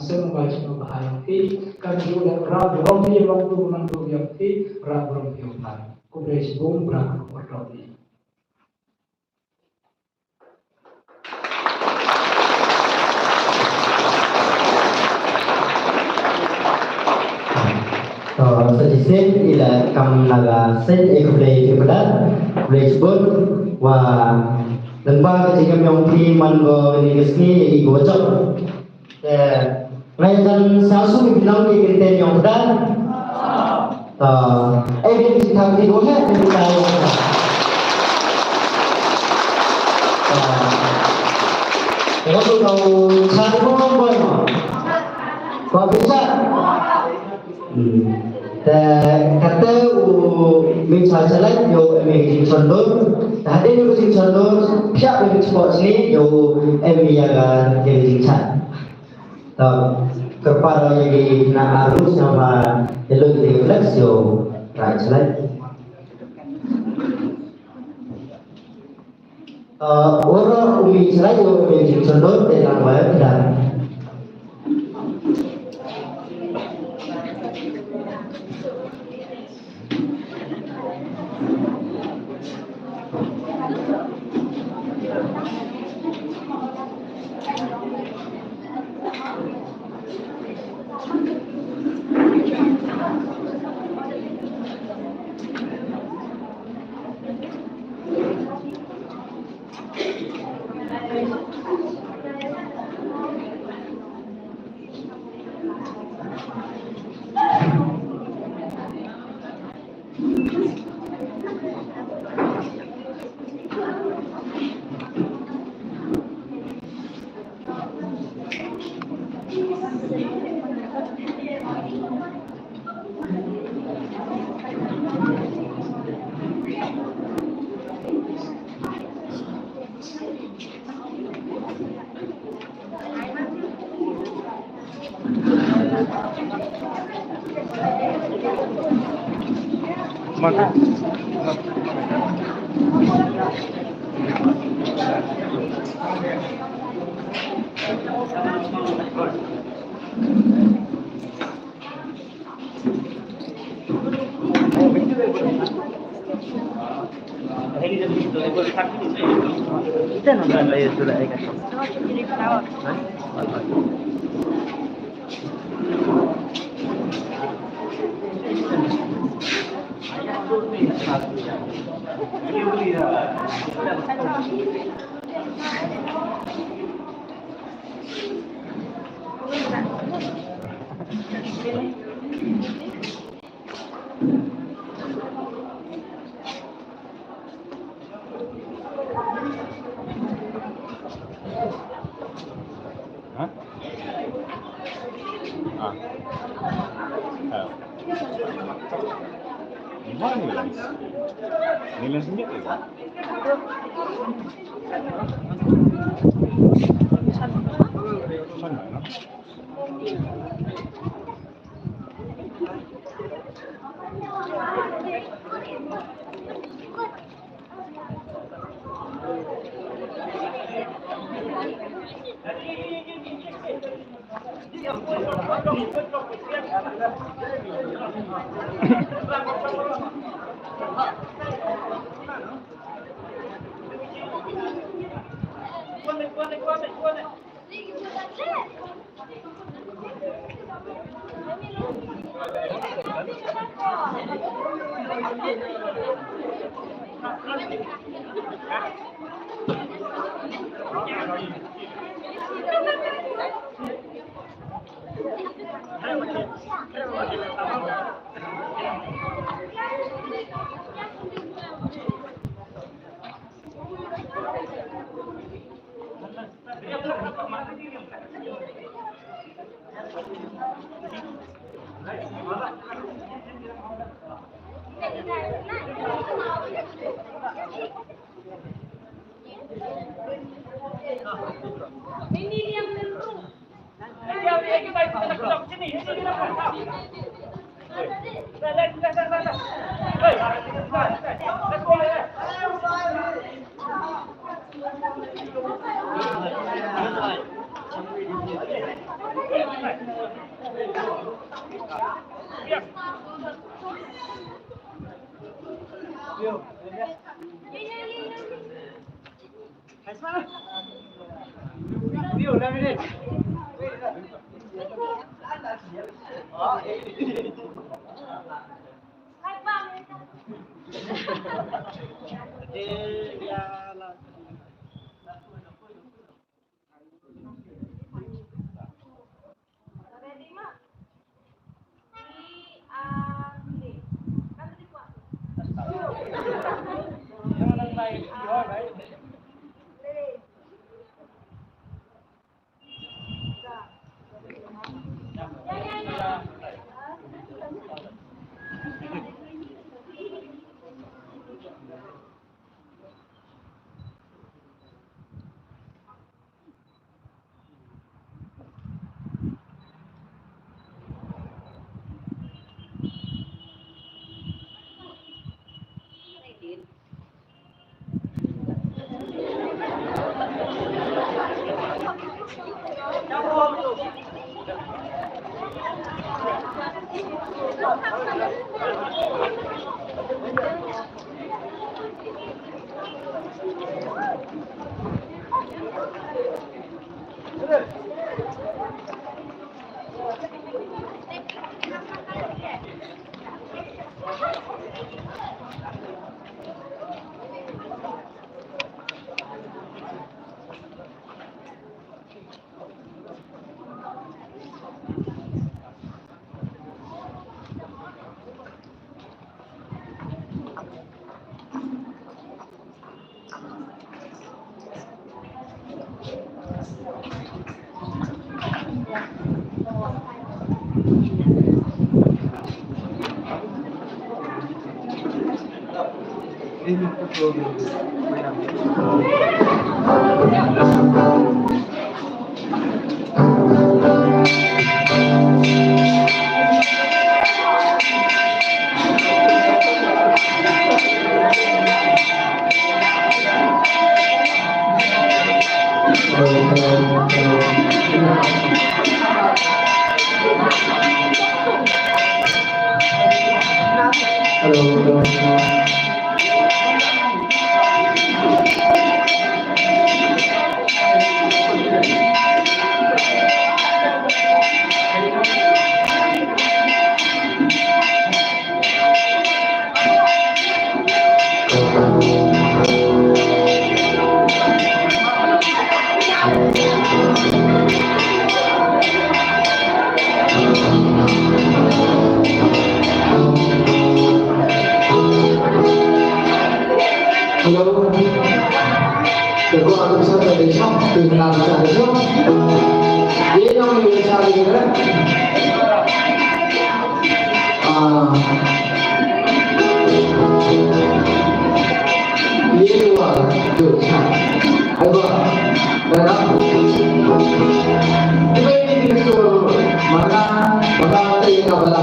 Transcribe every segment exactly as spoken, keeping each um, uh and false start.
sem ba jingmut ba ha ïa phi. Kan ju da rah burom phi ïa u Nongpynim, burom phi ïa u Blei. Khublei shibun, Blei un kyrkhu ïa phi. To, sa shisien i la kam na la shisien, i khublei, khublei, khublei shibun, wa lyngba ka jingim jong phi man ko kane ka sngi i ko jop. Te nga ïa jan sa shu ki nong ki kynten jong phi da. To, eh, ni ki thang ki ko he, ni ki thang. To, ko tu kau chan ko ko ko. Ko bi chan. Hmm. Te kata u Mynshuwa Shalait ïoh em ïa ka jingshon dur. Te hadien ka jingshon dur, phiah ka jingshpoh sni ïoh em ïa ka jingshad. To, kyrpad ïa ki na arus na ba ïa lut ïa ki flex ïoh rai Shalait. Uh, ora umi Shalait ïoh umi jingshon dur te lang wai pdar. Hah? Ah. Ah. Mana ni lens? Ni lens ni ke? Sana, no? Te na ta de. Ye nong ye cha de. Ah. Ye wa de cha. Ai ba. Ba na. Te ba ye ni sur. Mana, mana te ka bala.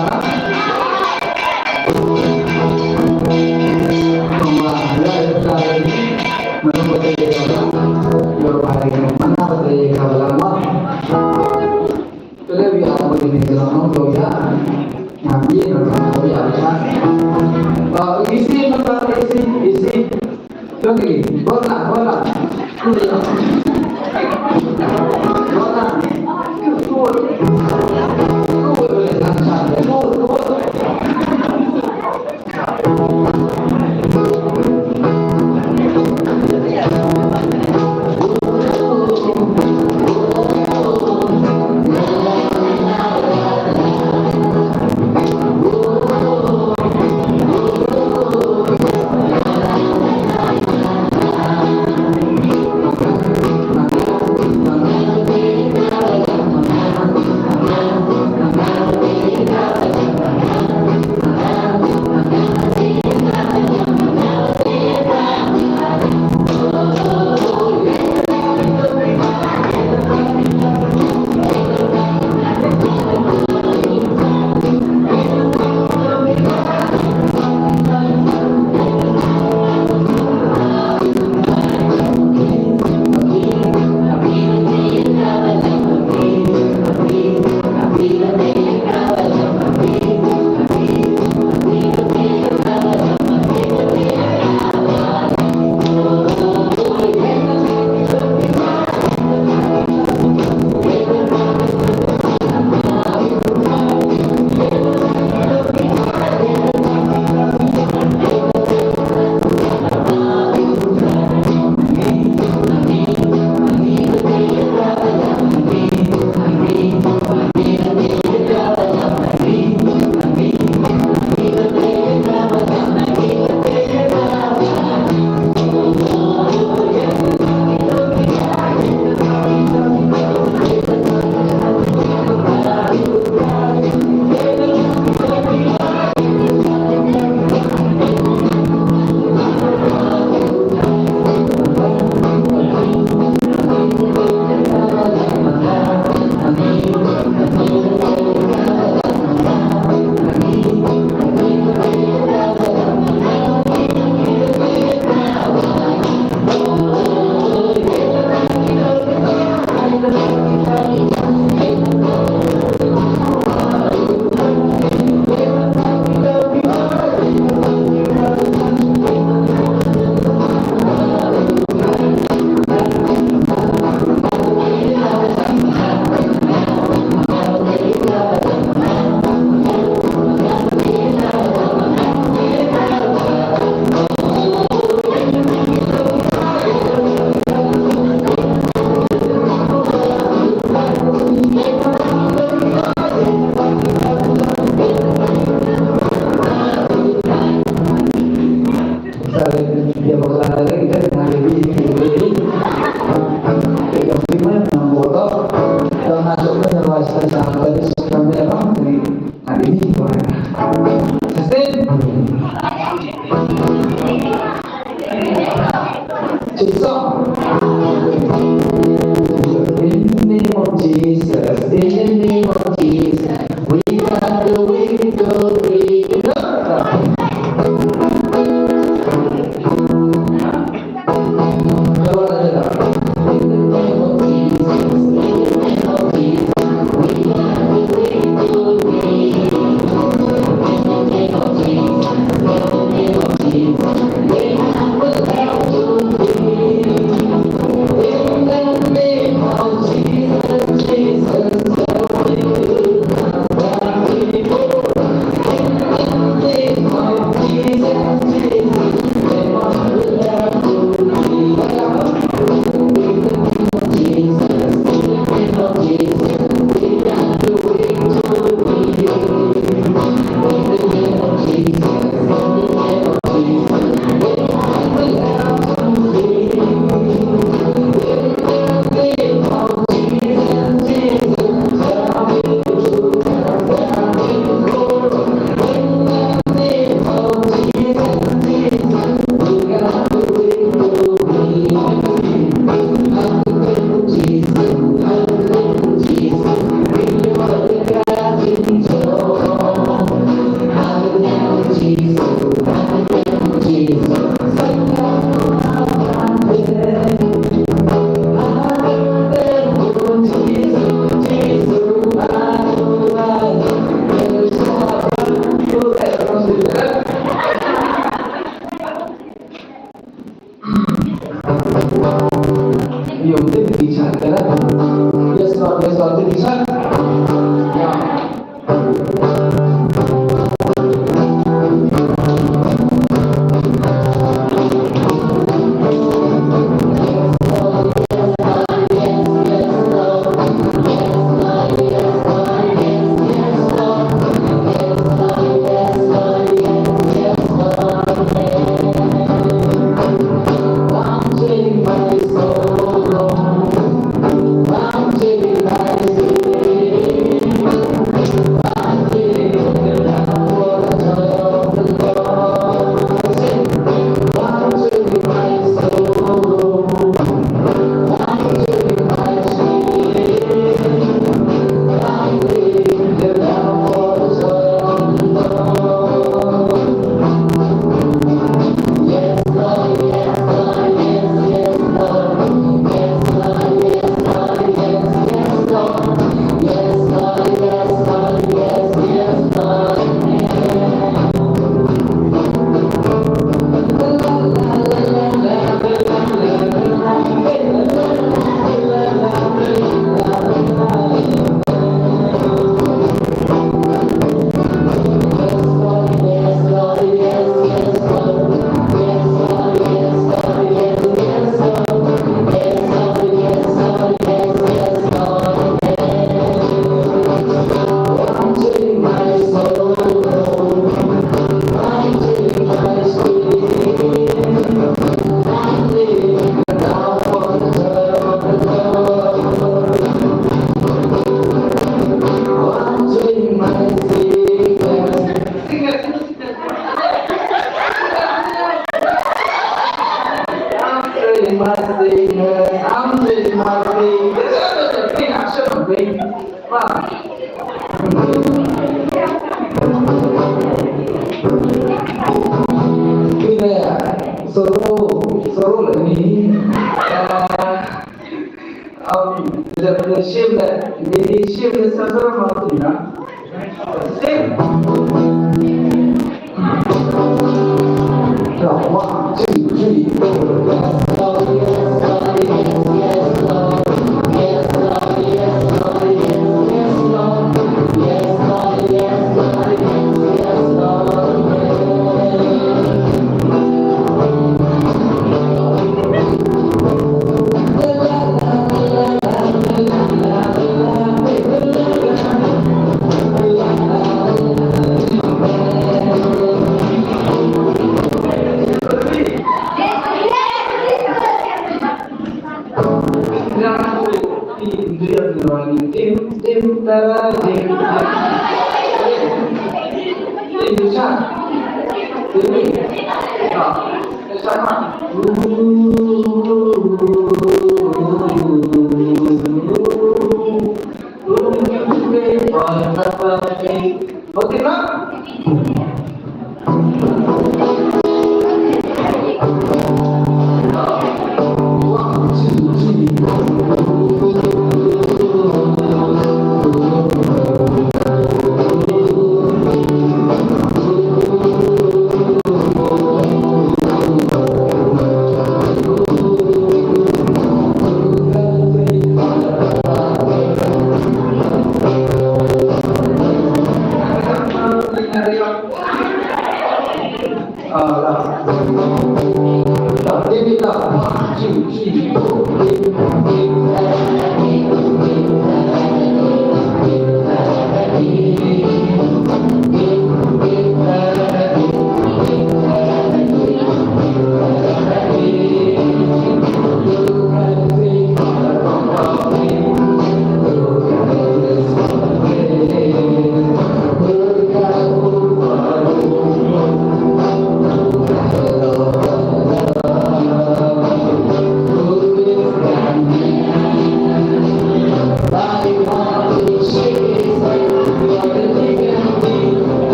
Isi, isi, isi. Yung tin ki chat ka la. Yes, Lord, yes, Lord, tin ki chat. Yeah. Pine, soro, soro lani. Ah, um, the, the shim that, the shim the sensor martina. Same. Now, one, two, three, four.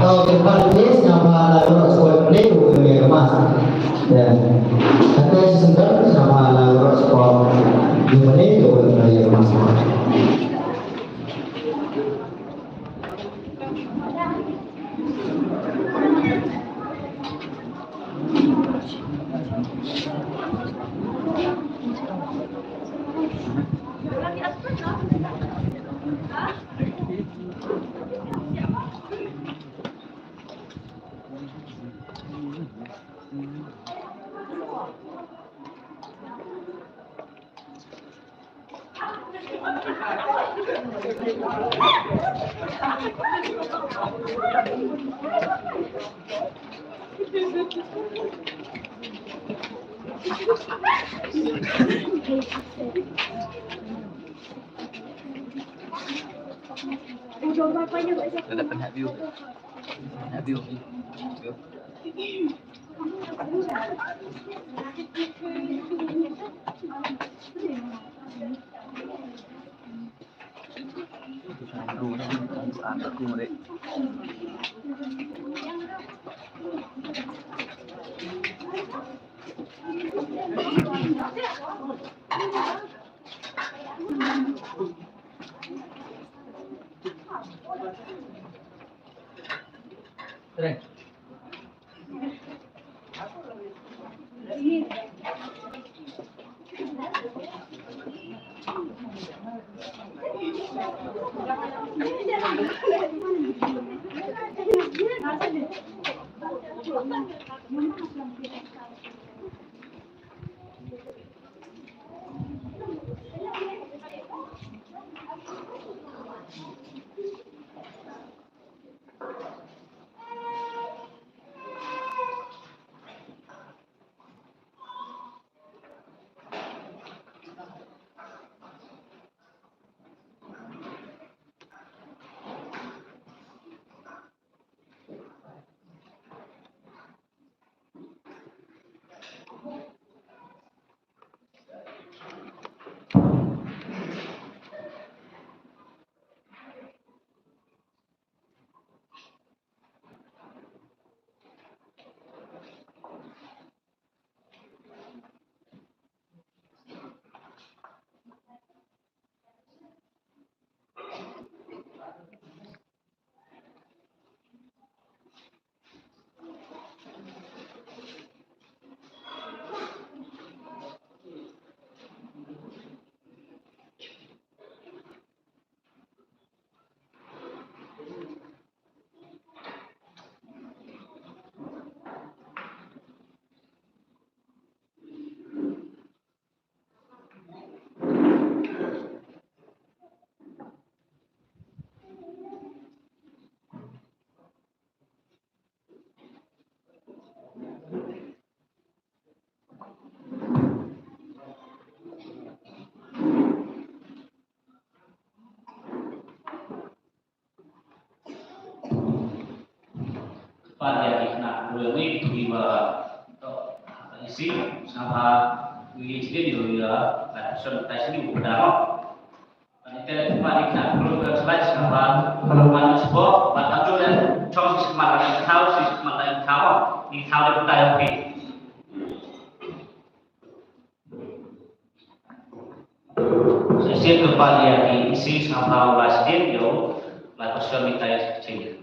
Kyrpad ïa phi sngewbha la ïa waroh support ne u wear mask. Ïa. Kata shi sngewbha sngewbha la ïa waroh support ne u wear mask. Dapat pynhap view. Pynhap view. View. Pat ïa ki khynnah briew ngi, ki ba, to, isi, sngewbha, ngi ïa jingkyrkhu ïa, la ka shu tai sini u da. Pat ïa ki khynnah briew ka slide sngewbha, man sbo, pat tam tu le, chong si smat la thaw, si smat la thaw, ni thaw le tai pi. Shisien to pat ïa ki isi sngewbha ba shisien ïoh la ka shu mitai shisien.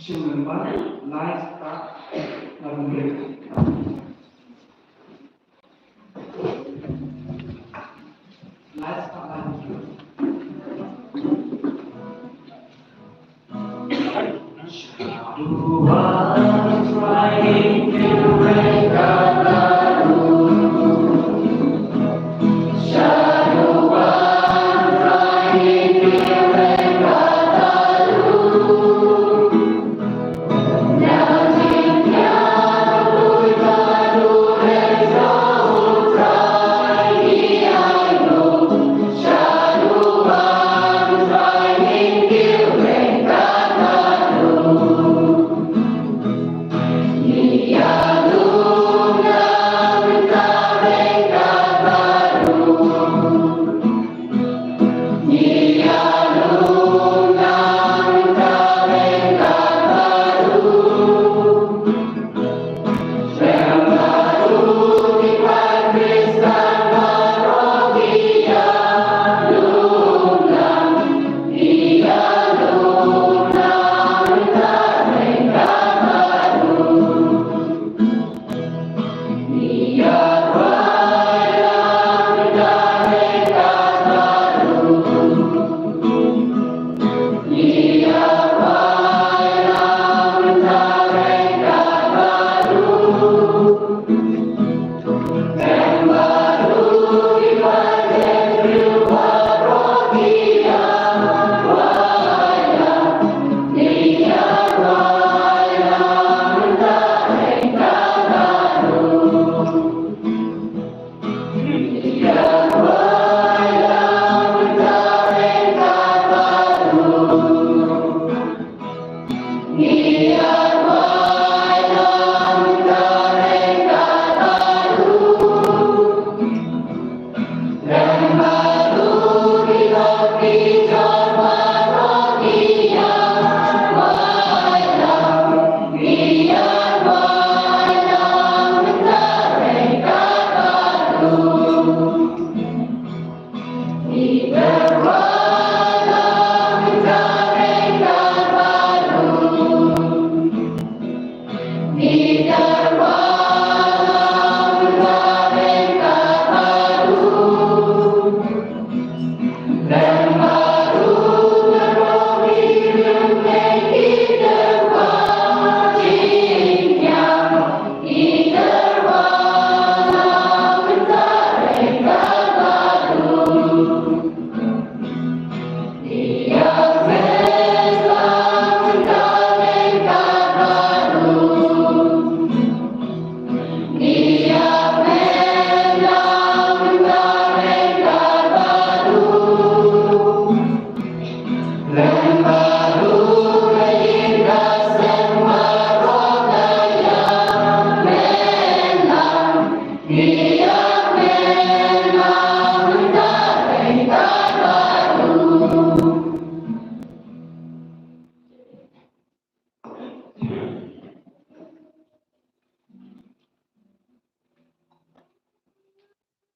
Member, lai spah laiphew hynriew. Lai spah laiphew hynriew.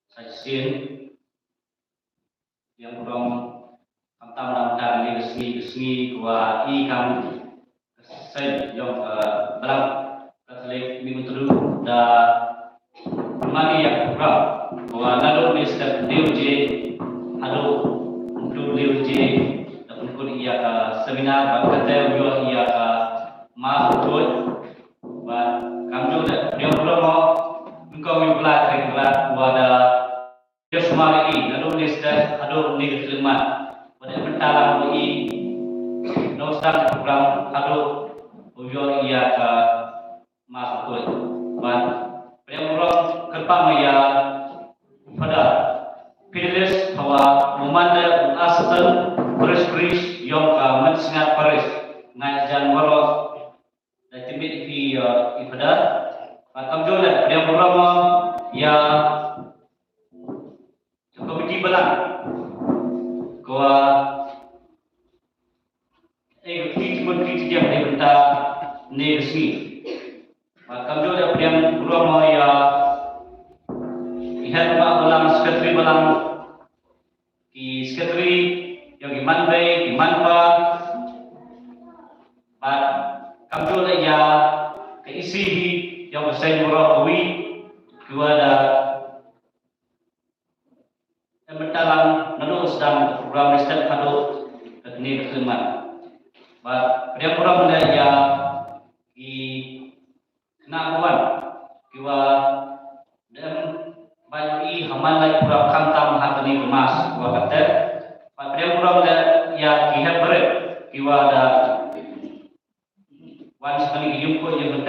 Sa shisien, ïa u rom khamtam na ka sngi ka sngi ka wa i kam ka seng ïong ka Balang Katholik Mihmyntdu da mani ïa ka program ka wa naduh mynstep hynriew baje haduh hynriew baje da pynkut ïa ka seminar ba kata ïoh ïa ka Mass Khuid. Ba kam ju da ïong program mo nyngkong ïong bla kring bla wa da Yes, mari i, naduh ni sdang, haduh ni ka khyllipmat. Wat ïa mynta la u i, naduh sdang ka program, haduh u ïoh ïa ka Mass Khuid. Bad pdiang burom kyrpang ïa u Father Fidelis, hawa u man da u Assistant Presbyter ïong ka Mynsngat Parish, Ngaijan Baroh, da tip miet ïa phi, ïa i Father. Bad kamjooh leh, pdiang burom ïa ka komiti balang ka wa, eh, ka kti jingmut kti jingeh ha ka bynta ne ka sngi. Bad kamjooh leh, pdiang burom ïa i head ba balang, secretary balang, ki secretary, ïa ki manbei, ki manpa, bad Seng Bro Wi, ki wa da em bynta lang naduh sdang program ni stet haduh ka kane ka khyndiat. Bad pdiang burom leh ïa ki khynnah ki wan, ki wa da em ban ïohi ha man la program khamtam ha kane ka Mass wa ka ter. Bad pdiang burom leh ïa ki hep barit, ki wa da wan sha kane ka ïingkhuh ïingkhuh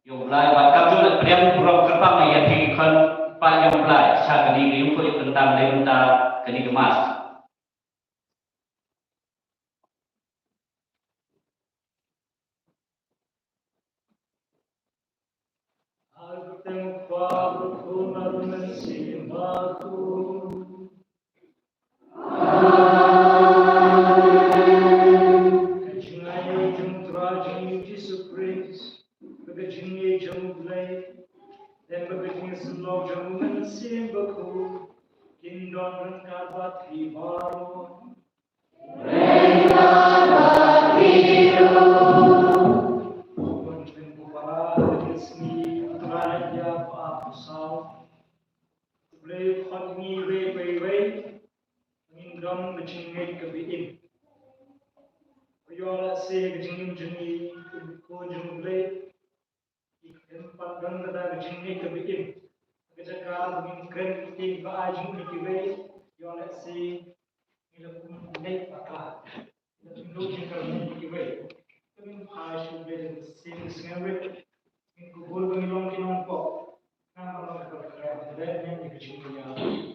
ïong Blai, bad kumjuh leh pdiang burom kyrpang ïa phi ki khun pat ïong Blai sha kane ka ïingkhuh ïingkhuh leh bynta kane ka Mass. Ka jingaiei jong u Trai jong ngi u Jisu Khrist, bad ka jingaiei jong u Blei, bad ka jingsngewbha jong u Mynsiem Bakhuid, kin don ryngkat bad phi baroh. Bad phi ruh. Bun sien para, ka sngi Trai ïa ba ar phew saw. U Blei u khot ngi iwei pa iwei, ngin don ka jingngeit kaba im. Ba ïoh lehse ka jingim jong ngi, ka jingim jong U Blei, kan pat don kata ka jingngeit kaba im. Ka jaka ba ngin kren ïa ka jingim kiwei, ïoh lehse ngi la kum u neh bakla. Ngi la kum u jingkyrmen kiwei. Ka ngin phai sha U Blei da ka mynsiem sngewrit. Ngin kyrkhu ba ngin long ki nongpop. Ngin long ka kyrmen, ka kyrmen ïa ka jingim.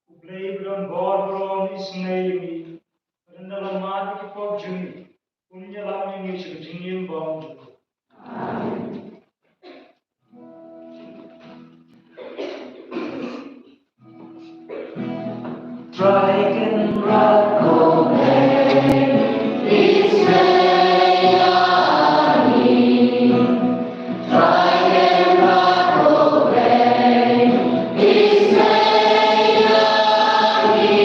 U Blei u don bor baroh, un isynei ïa ngi. Ynda la mad ïa ki pop jong ngi, un ïalam ïa ngi sha ka jingim bymjukut. Amen. Trai Kynrad ko Blei, isynei ïa ngi. Trai Kynrad ko Blei, isynei ïa ngi.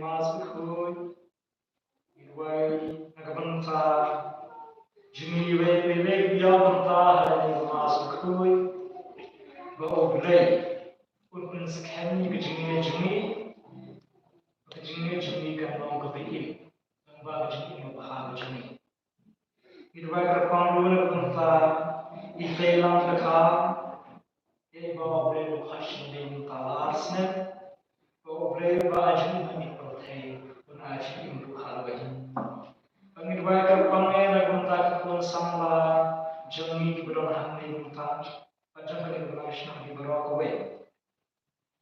Mass Bakhuid. Ngi duwai na ka bynta jong ngi, iwei pa iwei kiba ïa bynta ha kane ka Mass Bakhuid, ba U Blei un pynskhem ïa ka jingngeit jong ngi, ba ka jingngeit jong ngi kan long kaba im, tang ba ka jingim babha ka jong ngi. Ngi duwai kyrpang ruh na ka bynta i Teilang Dkhar, ïa iba U Blei u khot sha lade mynta lai snem, ba U Blei uba ai jingim ha kane ka pyrthei un ai jingim ruh halor ba hi. Ba ngi duwai kyrpang eh na ka bynta ki khun samla jong ngi kiba don hangne mynta, bad jong kane ka nongshna baroh kawei.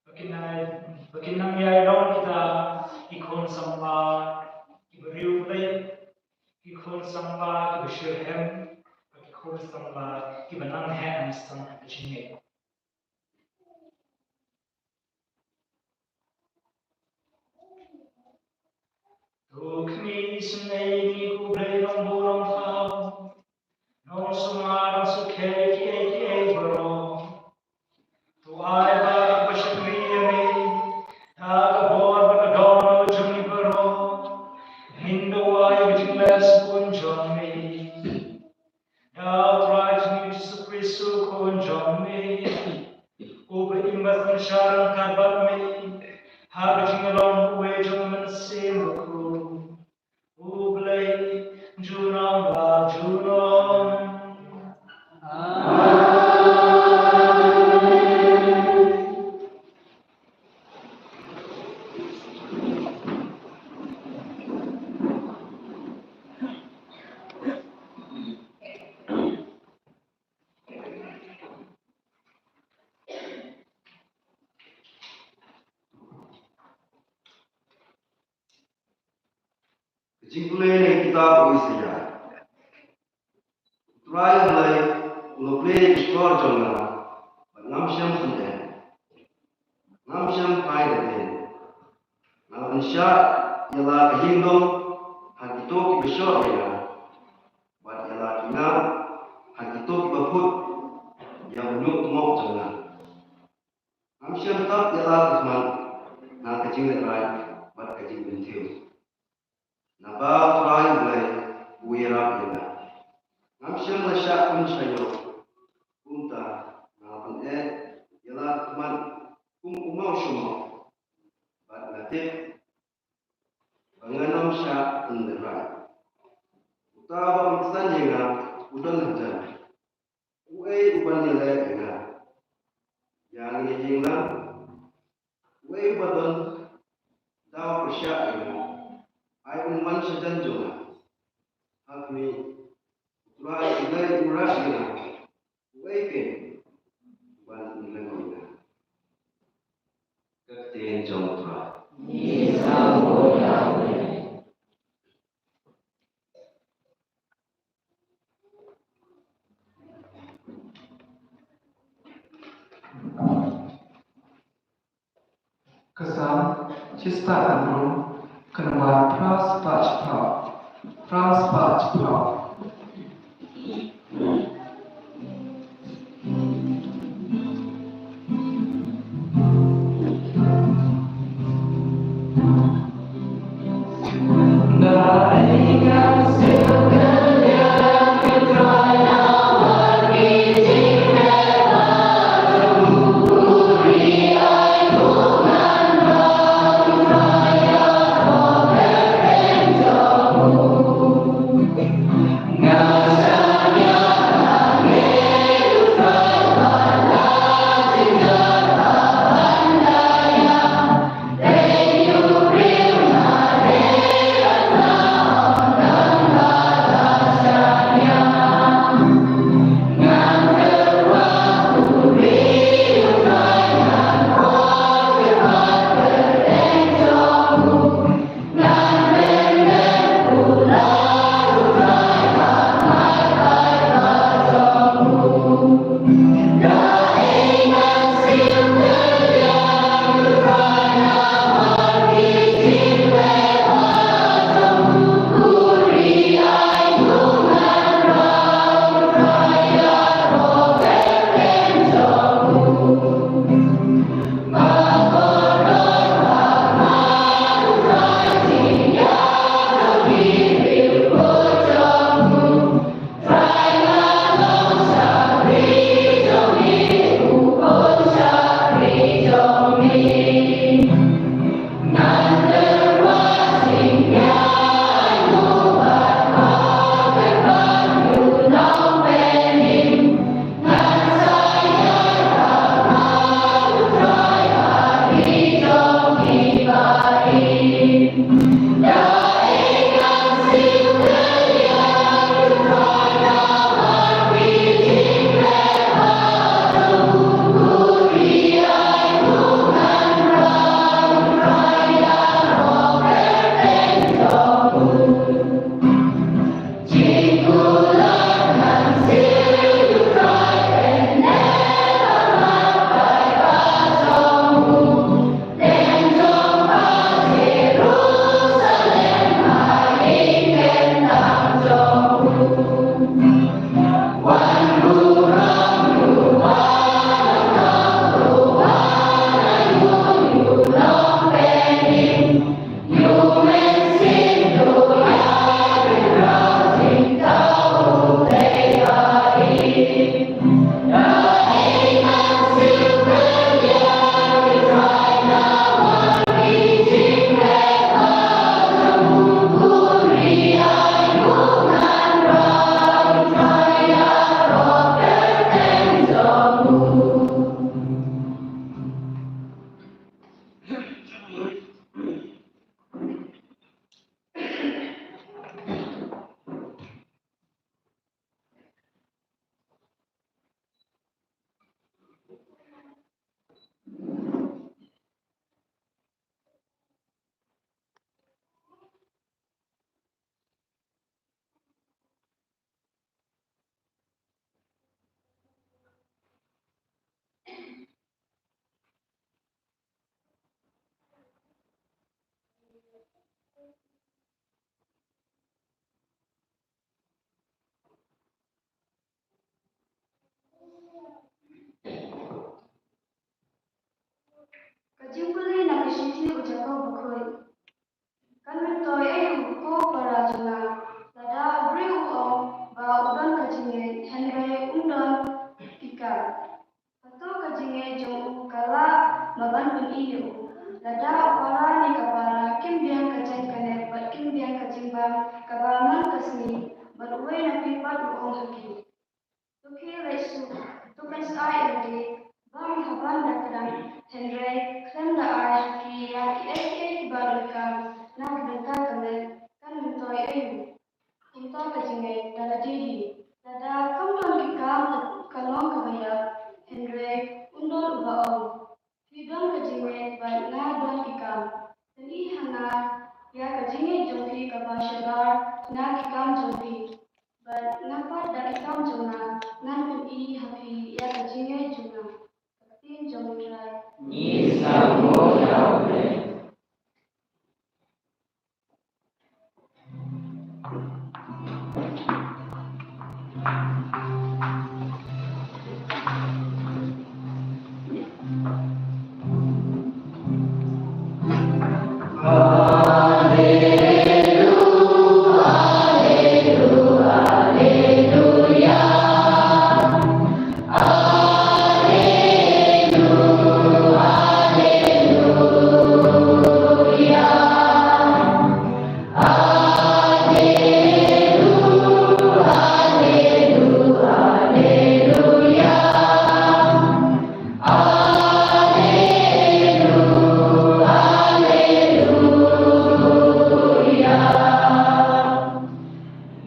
Ba kin nang, ba kin nang ïai long kita ki khun samla kiba riewblei, ki khun samla kiba shitrhem, bad ki khun samla kiba nang heh nang sdang ha ka jingngeit. To khmih, isynei ïa ngi ko Blei Nongbuh Nongthaw, Nongsumar, Nongsukhe ïa kiei kiei baroh. To ai ba ka shakri ïa ngi da ka bor bad ka dohnud jong ngi baroh, ngin duwai ïa ka jingleh sbun jong ngi. Da U Trai jong ngi Jisu Khrist U Khun jong ngi, uba im bad synshar ryngkat bad ngi, ha ka jinglong uwei jong U Mynsiem Bakhuid, U Blei junom la junom. Amen. Ka jingpule na ka kitab u Isaïah. U Trai U Blei u la plie ïa ka shkor jong nga, bad ngam shym pyndem. Ngam shym phai da dien. Nga la pynshah ïa la ka ïingdong ha kito kiba shoh ïa nga, bad ïa la ki ngap ha kito kiba put ïa u ñiuhkmok jong nga. Ngam shym tap ïa la ka khmat na ka jinglehraij bad ka jingpynthiew. Naba U Trai U Blei u ïarap ïa nga. Ngam shym la shah pynshah ïoh. Kumta nga la pyneh ïa la ka khmat kum u mawshumok, bad nga tip ba ngan ym shah pynlehraij. Uta uba pynksan ïa nga u don hajan. Uei uban ïaleh ïa nga? Ïa ngi ïa ïing lang. Uei uba don daw pyrshah ïa nga? Ai un wan shajan jong nga. Ha khmih, U Trai U Blei u rah ïa nga. Uei kein uban pynlyngngoh ïa nga? Ka ktien jong U Trai. Ka Salm shispah hynriew, ka namba phra spah shiphew. Phra spah shiphew. Ka jingpule na ka shithi u Jakob bakhuid. Kan myntoi aïu ko para jong nga, lada u briew u ong ba u don ka jingngeit hynrei um don ki kam? Hato ka jingngeit jong u ka lah ma ban pyni ïa u? Lada u para ne ka para kim biang ka jaiñ ka nek bad kim biang ka jingbam kaba man ka sngi, bad uwei na phi pat u ong ha ki, to khie leit suk, to pynshai ïa lade, bam ha ban da kdang, hynrei khlem da ai ha ki ïa kiei kiei kiba donkar na ka bynta ka met, kan myntoi aïu? Kumta ka jingngeit da lade hi. Lada kam don ki kam ka long kaba ïap, hynrei um don uba ong, phi don ka jingngeit bad nga don ki kam. Pyni ha nga ïa ka jingngeit jong phi kaba shabar na ki kam jong phi. Bad nga pat da ki kam jong nga ngan pyni ha phi ïa ka jingngeit jong nga. Ka ktien jong U Trai. Ngi sngewbha ïa U Blei.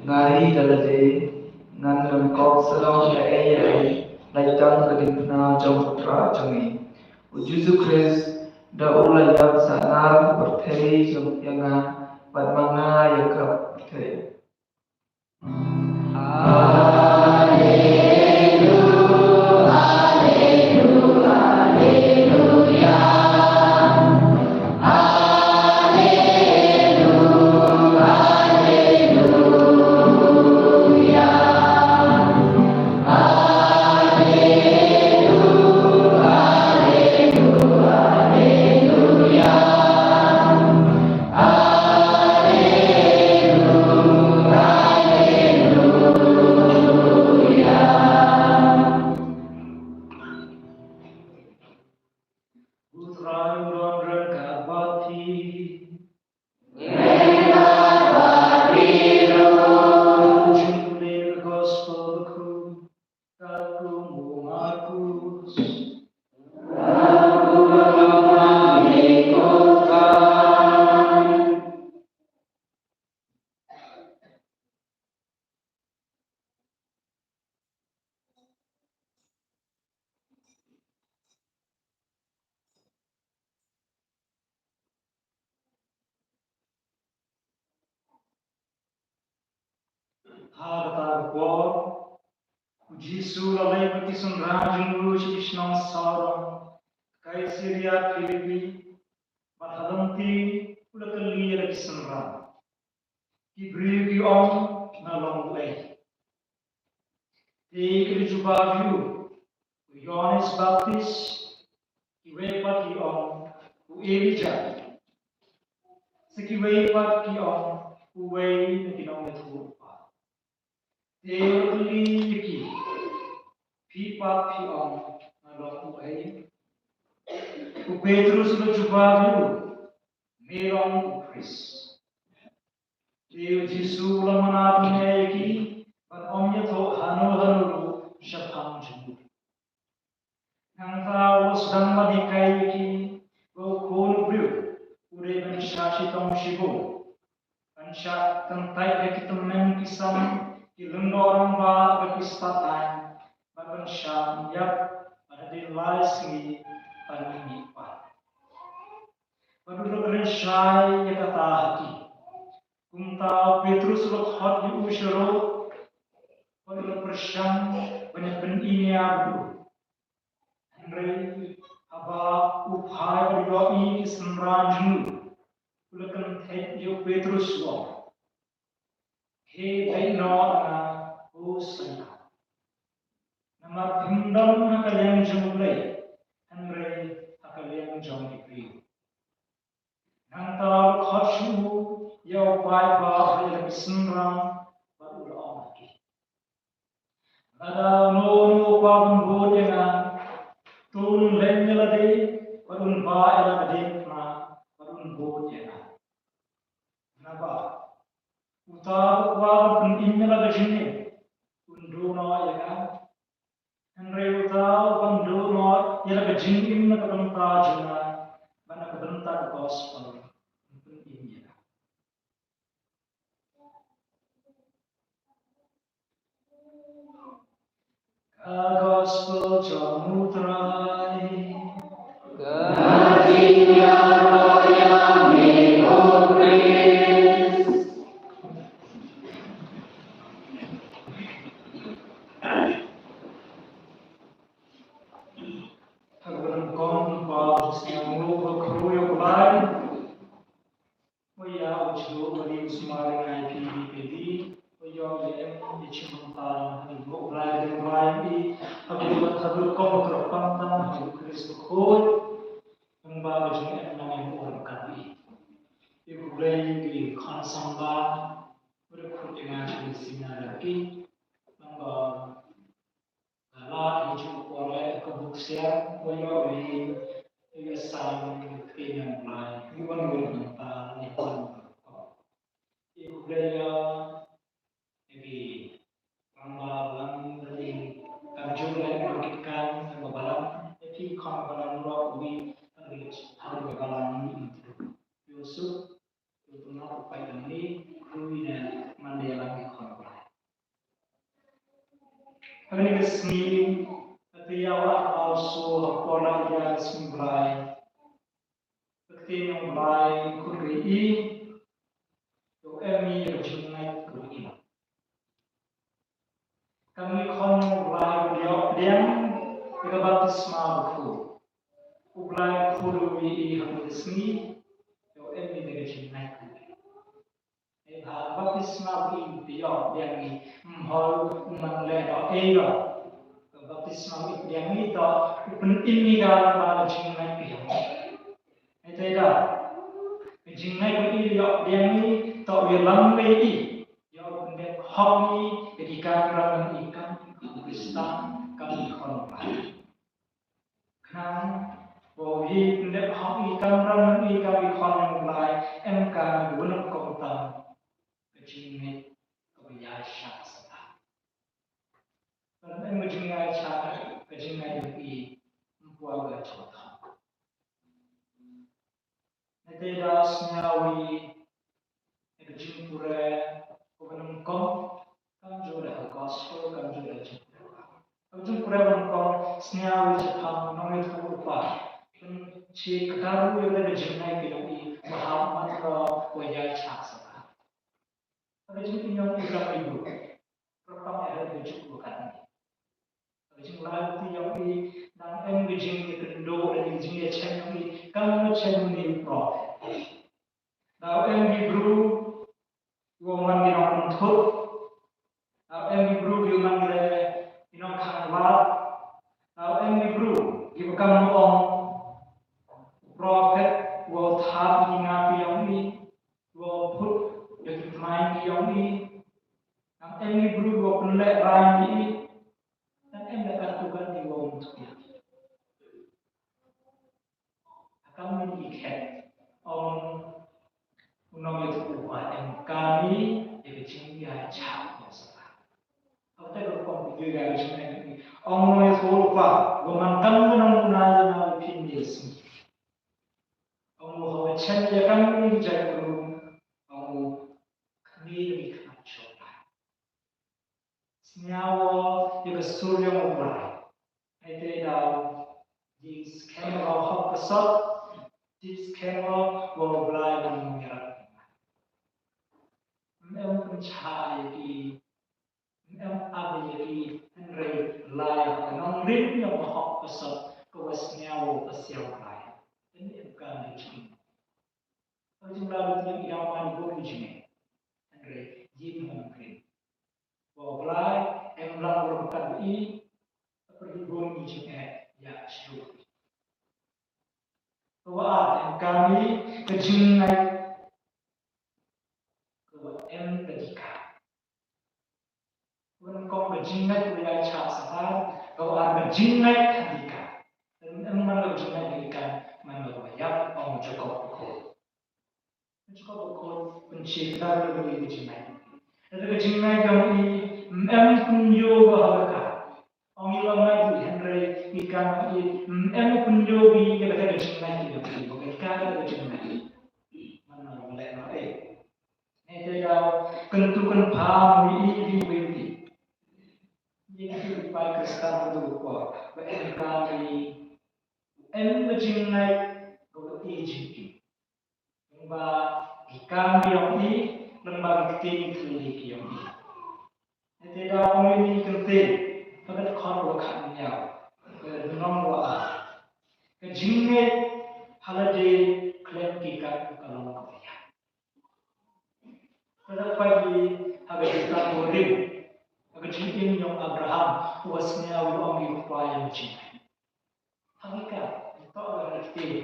Nga ri da lade, ngan ym kop shalong ïa ei ïa ei, lait tang ka diengphna jong U Trai jong ngi U Jisu Khrist, da u la ïap sah nar ha pyrthei jong ïa nga, bad ma nga ïa ka pyrthei. Ha kata ka por, u Jisu u la leit bad ki synran jong u sha ki shnong Saron, Kaisaria Philipi, bad ha lynti u la kylli ïa la ki synran. Ki briew ki ong, nga long uei? Te ki la jubab ïa u, u Ïoannis Baptist, kiwei pat ki ong, u Elijah, sa kiwei pat ki ong, uwei na ki nongïathuhlypa. Te u la kylli ïa ki, phi pat phi ong, nga long uei? U Petrus u la jubab ïa u, me long u Khrist. Te u Jisu u la manda bniah ïa ki, ban ym ïathuh hano hano ruh shaphang jong u. Nangta u la sdang ban hikai ïa ki, ba u Khun u briew u dei ban shah shitom shibun, ban shah kyntait ha ki tymmen ki sam, ki lyngdoh rangbah bad ki stad aiñ, bad ban shah ïap, bad hadien lai sngi ban mih pat. Bad u la kren shai ïa kata ha ki. Kumta u Petrus u la khot ïa u sha rud, bad u la pyrshang ban ïa pynim ïa u. Hynrei haba u phai bad u ïohi ki synran jong u, u la kyntait ïa u Petrus u ong, he leit noh na nga, ko Soitan. Namar phim don ha ka liang jong U Blei, hynrei ha ka liang jong ki briew. Nangta u la khot shuh ïa u paidbah bad ïa la ki synran, bad u la ong ha ki, lada uno uno u kwah ban bud ïa nga, to un leh ïa lade, bad un bah ïa la ka diengphna, bad un bud ïa nga. Naba uta uba kwah ban pynim ïa la ka jingim, un duh noh ïa ka. Hynrei uta uban duh noh ïa la ka jingim na ka bynta jong nga bad na ka bynta ka gospel, un pynim ïa ka. Ka gospel jong U Trai. Ka jingïaroh ïa me, O Khrist. Ha kaba nyngkong, ngin ïa sngewbha ban kyrkhu ïa U Blai. Ïa u jong u Blai u sumar ïa ngi phi phi phi. Ïa u leh em ïa u jingmyntoi ha u Blai, u Blai u ngi ha u Blai, ha u Blai kum u Trai pang tang, ha u Khrist u Khun. Nang ba ka jingim nang ïa u ong ka dei. Ïa u Blai ki khun samla u da khot ïa nga sha ka seminar ki. Nang ba Ka la ka ju por le ka buk sia ko yo ri ri sam ki nyam lai ki wan wan ta ni kon ko. Ki ku le ya ki ramba lang ri kam ju le ki kan ka balang ki kon balang ro wi kan ri har ka balang ni tu. Yusuf tu tu na tu pai ni ri ne man de lang ki kon balang. Kane ka sngi, ka te ïa la also ha por la ïa ka sngi Blai. Ka te ïa Blai kut ri i, to em i ka jingngeit kut ri i. Kane khon Blai ïa pdiang, ïa ka baptisma bakhu. U Blai kut ri i ha ka sngi, to em i ka jingngeit kut ri i. Ïa ka baptisma ba i ïoh biang i, ym hoi u man leh da ei da. Ka baptisma ba i biang i da u pynim i da ba ka jingngeit biang. Ïa te da ka jingngeit ba i ïoh biang i da u ïalam leh i, ïa u pyndep hok i ïa ki kam ram i kam Khristan kam i khon ba. Khnang ba u ïeit pyndep hok i kam ram i kam i khon jong u Blai, em ka wan kum tang ka jingngeit kaba ïai shah sata. Ka em ka jingïai shah, ka jingngeit jong i ym pua ka jong ka. Nete da sñiaw i, ïa ka jingpule, ka ba nyngkong, kam ju da ka gospel, kam ju da jingpule. Ka jingpule ba nyngkong, sñiaw i shaphang nongïathuhlypa. Pynshit ka daru ïa ka jingngeit ka jong i, ba ha mat ka, ba ïai shah sata. Ka jingpynïong i kam i bru. kam u chen uni u prophet. Daw em ki bru kiwa man ki nongpynthut. Daw em ki bru kiwa man ki nongkhanglad. Daw em ki bru kiwa kam ong u prophet wa thap ki nga ki yong i, wa phut ya ki tmai ki yong i. Daw em ki bru kiwa pynleh rai ki i. Daw em da katu katu wa ong tu ya. Kam ni ki khet. Ong u nongïathuhlypa em kani ya ka jingïaishah ya Satan. Ong te ko kong ki ya ka jingïaishah. Ong u nongïathuhlypa, ko man kam ko nongpynïaid na phin ni sngi. Ong u hawa chen ya kam ni ki jait rum. Ong u kani ni khnap chok. Sñiaw o ya ka sur yong U Blai. Hynrei daw jingskhem o hok ka sot, jingskhem o wa U Blai u nongïarap. Ym em pynshai ya ki, ym em ap ya ki, hynrei lai ka nongrim yong ka hok ka sot, ka wa sñiaw o ka siaw Blai. Ym em ka ni jing. Ka jingla ka jingla man ko ni jing. Hynrei jing nongrim. Wa U Blai em lang u ryngkat i, ka pyrdi bun ki jingeh ïa shuh. Ka wa ar em kani ka jingngeit ka wa em ka dika. Wan kong ka jingngeit ka wa ïaishah Satan, ka wa ar ka jingngeit ka dika. Em, em man ka jingngeit ka dika, man ka wa ïap ong Jakob ko. Jakob ko pynshit ka dei ka jingngeit. Ka dei ka jingngeit ka ong i, em pynïoh ba ha ka. Ong i ong ngai i hynrei i ka ong i, em pynïoh i ka dei ka jingngeit i ka dei ka jingngeit. Mana ba leh na e. Ngai te ka kyntu kynpha i i i i. Ni ka ki pai Kristan ka dei ko. Ba em ka i, em ka jingngeit ka i jingngeit. Lyngba ki kam ki yong i, lyngba ki ktien ki thylli ki yong i. Te da ong i ni kyntien, ka dkhot wa khatñiaw, ka lynnong wa ar. Ka jingngeit ha lade khlem ki kat ka long ka wa ïap. Ka da pait i ha ka jingtap wa rim, ha ka jingim yong Abraham, wa sñiaw i ong i u kpa yong jingngeit. Ha ki kat, to da ha ki ktien.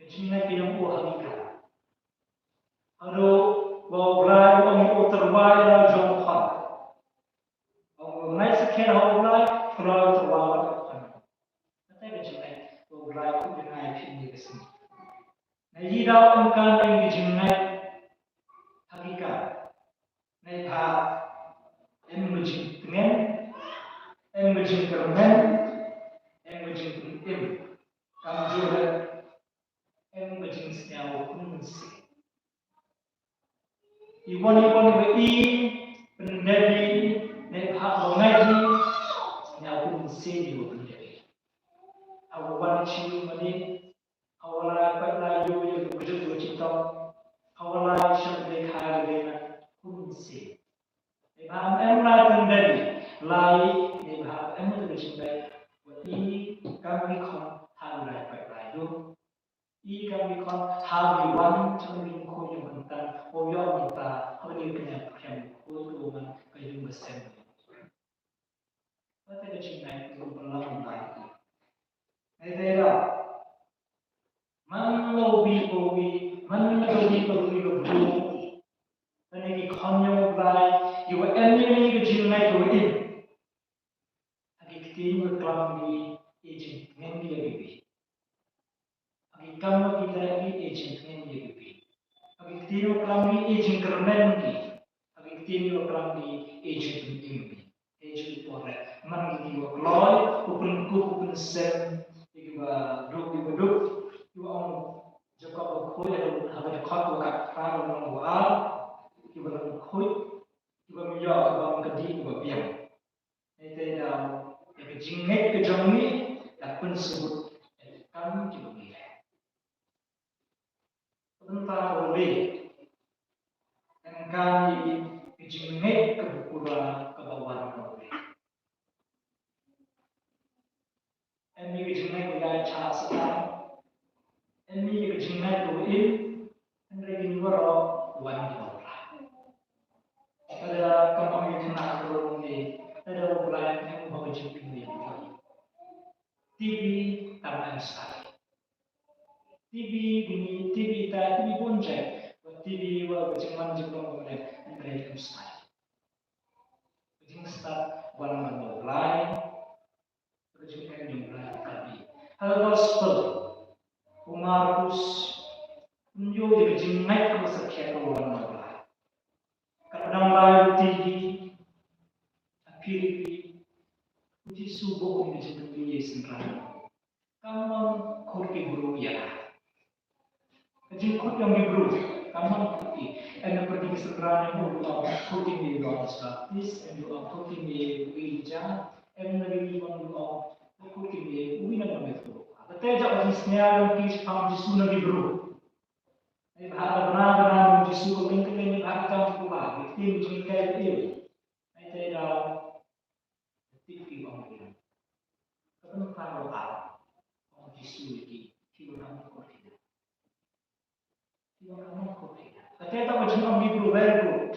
Ka jingngeit ka yong u ha ki kat. Haduh wa u Blai u ong u tyrwa ïa la jong u khon. Ong u ngeit sakhiat ha u Blai, u Blai u tyrwa ïa la u khon. Kata ka jingngeit, wa u Blai u jingngeit phi ni ka sngi. Na i daw em ka ni ka jingngeit ha ki kat. Neibhah em ka jingtngen, em ka jingkyrmen, em ka jingpynim. Kamjooh em ka jingsñiaw khun mynsiem. I wan i wan i wa i pyndep i, neibhah wa ngeit i, sñiaw khun mynsiem i wa pyndep i. Hawa wan i chi mane, hawa lai pait lai ïoh ïa ka kjut ka jingtong. Hawa lai shah dei kha ka dei na khun mynsiem. Neibhah em lai pyndep i, lai neibhah em ka jingdei. Wa i kam ki khon ha lai pait lai ïoh. I kam ki khon ha ki wan chang ring khun ïa mynta. Wa ïoh mynta ha ka dei ka nia pyrkhem khun ka man ka yung ka sem. Kata ka jingngeit ka kum pynlong bai. Ai dei da. Man la u bi ko u bi, man la u bi ko u bi ko u bi. Kane ki khon yong u Blai, ki wa em ïa ka jingngeit ka wa im. Ha ki ktien wa klam ki, e jingtngen ki ïa ki bi. Ha ki kam wa ki leh ki, e jingtngen ïa ki bi. Ha ki ktien wa klam ki, e jingkyrmen ki. Ha ki ktien wa klam ki, e jingpynim ki. E jingpore. Man ki ki wa kloi, u pynkup u pynsem, ki wa duk ki wa duk, ki wa ong Jakob wa khuid, ha ka dkhot wa khatphra lynnong wa ar, ki wa ong khuid, ki wa ym ïoh, ki wa ym kadi, ki wa biang. Ïa te da, ïa ka jingngeit ka jong ngi, da pynsabut, ïa ka kam ki wa ngi leh. Ka bynta ka ba lai, em ka ni ka jingngeit ka ba pura ka ba wan ka ba lai. Em ni ka jingngeit ka ba ïaishah Satan, Hynrei kine baroh wan na U Blai. Lada kam ong ïa kane ka rukom ne, lada U Blai ne, u ba ka jingpynlong. T V tang em sai. T V bini, T V ta, T V bun jait. T V wa ka jingman jingpynlong ne, hynrei em sai. Ka jingstad wan na U Blai. Ka jingkren jong U Blai ka bi. Ha ka gospel u Markus, um ïoh ïa ka jingngeit kaba sakhiat kaba wan na U Blai. Ka dang bai u T V ha Philipi, u Jisu u ong ïa ka jingkylli ïa i synran. Kam ong khot ki briew ïa nga. Ka jingkhot jong ki briew, kam ong khot ki. Em na pyrdi ki synran, em na u ong khot ïa nga u Ïoannis Baptist, em na u ong khot ïa nga u Elijah, em na ki briew u ong khot ïa nga uwei na ki briew. Kata jong ka jingsngew jong ki shaphang Jisu na ki briew. Ai ba ka bna bna Jisu ka ling ka ling ba ka kam pula, ka ktien jingkylli. Ai te da Te ki ong ïa nga. Ka bynta ba ar. Ong Jisu ïa ki, ki wan ha mon khot ïa nga. Ki wan ha mon khot ïa nga. Kata ka jingong ki briew, very good.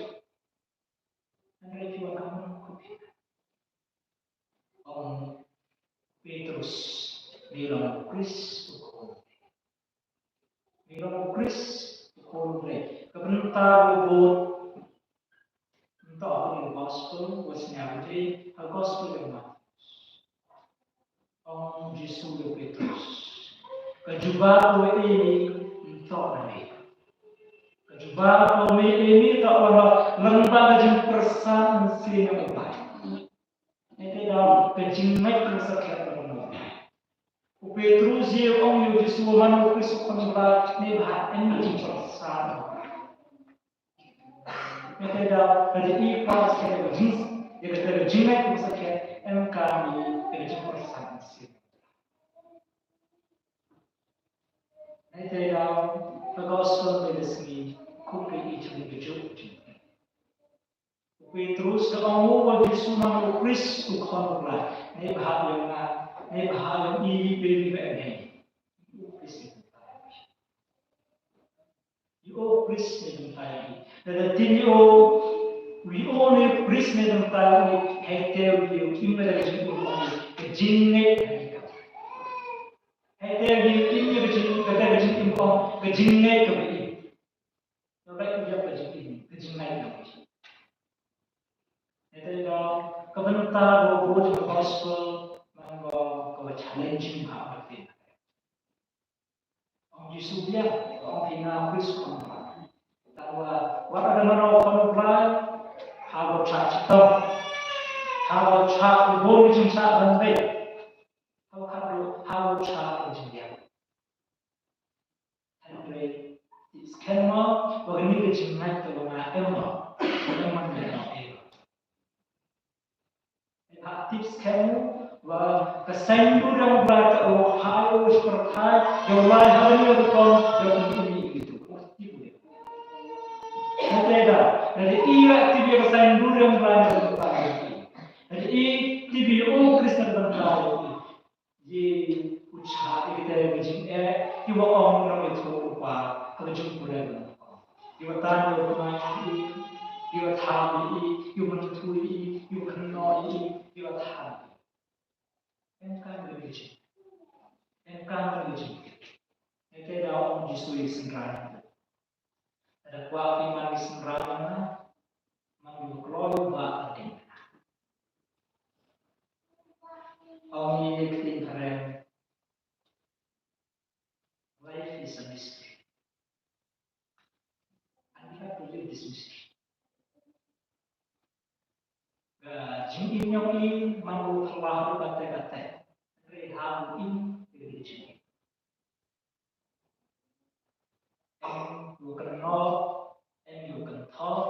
Hynrei ki wan ha mon khot ïa nga. Ong Petrus, me long u Khrist u khun. Me long u Khrist u khun U Blei. Ka bynta ba bud. Nto ha ka gospel, wa sñiaw de, ha gospel jong Mathaios. Ong Jisu ïa u Petrus. Ka jubab ko e me, nto na me. Ka jubab ko me e me, nto na me. Lyngba ka jingpyrshang mynsiem U Blai. Nete da ka jingngeit ka sakhiat ka long. U Petrus ïa ong ïa u Jisu man u Khrist u khun U Blai ne ba em ka jingpyrshang. Nete da ka jingpyrshang ka jing ïa ka jingngeit ka sakhiat em ka ni ka jingpyrshang. Nete da ka gospel ka jingngeit ka jingngeit. U Petrus ka ong u Jisu man u Khrist u khun U Blai. Ne ba ha ïa nga, ne ba ha ïa i ri pe ri ba em hei. U Khrist ne dang tai. Ïa u Khrist ne dang tai. Da da tin ïa u, ïa u ne Khrist ne dang tai. Hei te u ïa u im da jing u ong ka jingngeit ka jingngeit. Hei te u ïa u im ïa ka jing, ka jing im ong ka jingngeit ka jingngeit. Ka beit ïa ka jingim, ka jingngeit na ka jingim. Ïa te da ka bynta ba bud ka gospel man ba ka ba challenging ha ka te. Ong Jisu biang, ong phi nga Khrist u khun U Blai. Tangwa wat la da mano u khun U Blai, ha ba chah chitom. Ha ba chah u bun jingchah ban beit. Ha ba khatduh, ha ba chah u jingbiang. Hynrei tip skhem mo ba kane ka jingngeit ka long ha em mo. Em mo, em mo, em mo. Em ha tip skhem mo ba ka saiñdur jong U Blai ka long ha u pyrthai, jong lai ha kane ka rukom, jong kane ka rukom. Tip mo. Hynrei da, da i la tip ïa ka saiñdur jong U Blai na ka bynta jong i. Da i tip ïa u Khrist na ka bynta jong i. Ïa u chah ïa kata ka jingeh, ïa u ong nongïathuhlypa ha ka jingpule. Ïa u tan ïa u kmie ïa i, ïa u tham ïa i, ïa u myntoi ïa i, ïa u kynnoh ïa i, ïa u tham ïa i. Em kam ïa ka jing. Em kam ïa ka jing. Ïa te da ong Jisu ïa ki synran. Lada kwah phi man ki synran jong nga, man ïa u kloi u bah ka ding. Ong ïa ka ktien phareng, life is a mystery. And we have to live this mystery. Ka jingim jong i man u phylla ruh katai katai. Hynrei ha u im ïa ka jingim. Em u kynnoh, em u kynthoh,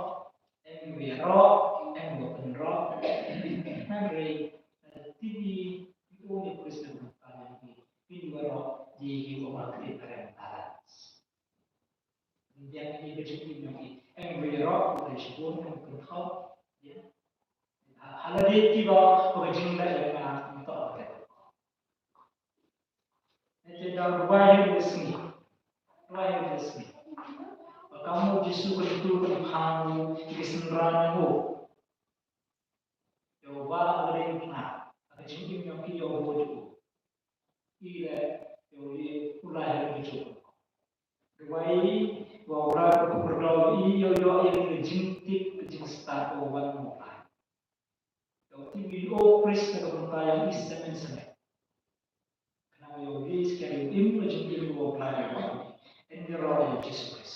em u ïaroh, em u kynroh. Hynrei, eh, tip ïa u, ïa u Khrist na ka bynta jong i. Phi ïaroh ïa u, ïa u, ïa u balance. Biang ïa ka jingim jong i. Em u ïaroh, u dei shibun, em u kynthoh. Ïa. Ha, ha lade kiba, ba ka jingleh ïa nga, ngam ïoh. Nete da duwai ha ka sngi. Duwai ha ka sngi. Jisu Khrist kan phah ïa ki synran jong u. Ïa u Bah u dei u Kynrad, ha ka jingim jong ki ïa u Bah u. I leh ïa u, ïa u lai ha ka jingim. Duwai, wa u Blei u pyndonkam ïa u, ïa u, ïa ka jingtip, ka jingstad, u wan u lai. Ïa u tip ïa u Khrist na ka bynta ïa u Mynsiem Sngewthuh. Khnang ïa u Khrist ka ïa u im ka jingim u Blei u wan. Ïa u Jisu Khrist.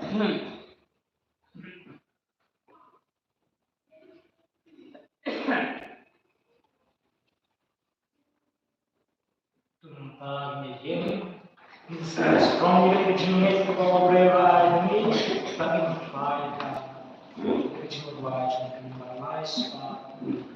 Amen. Tum ta ngi ïeng, ngin sa strong ïa ka jingngeit kaba u Blei u la ai ha ngi, bad ngin try ka jingduwai jong ngi, ba lai spah. Amen.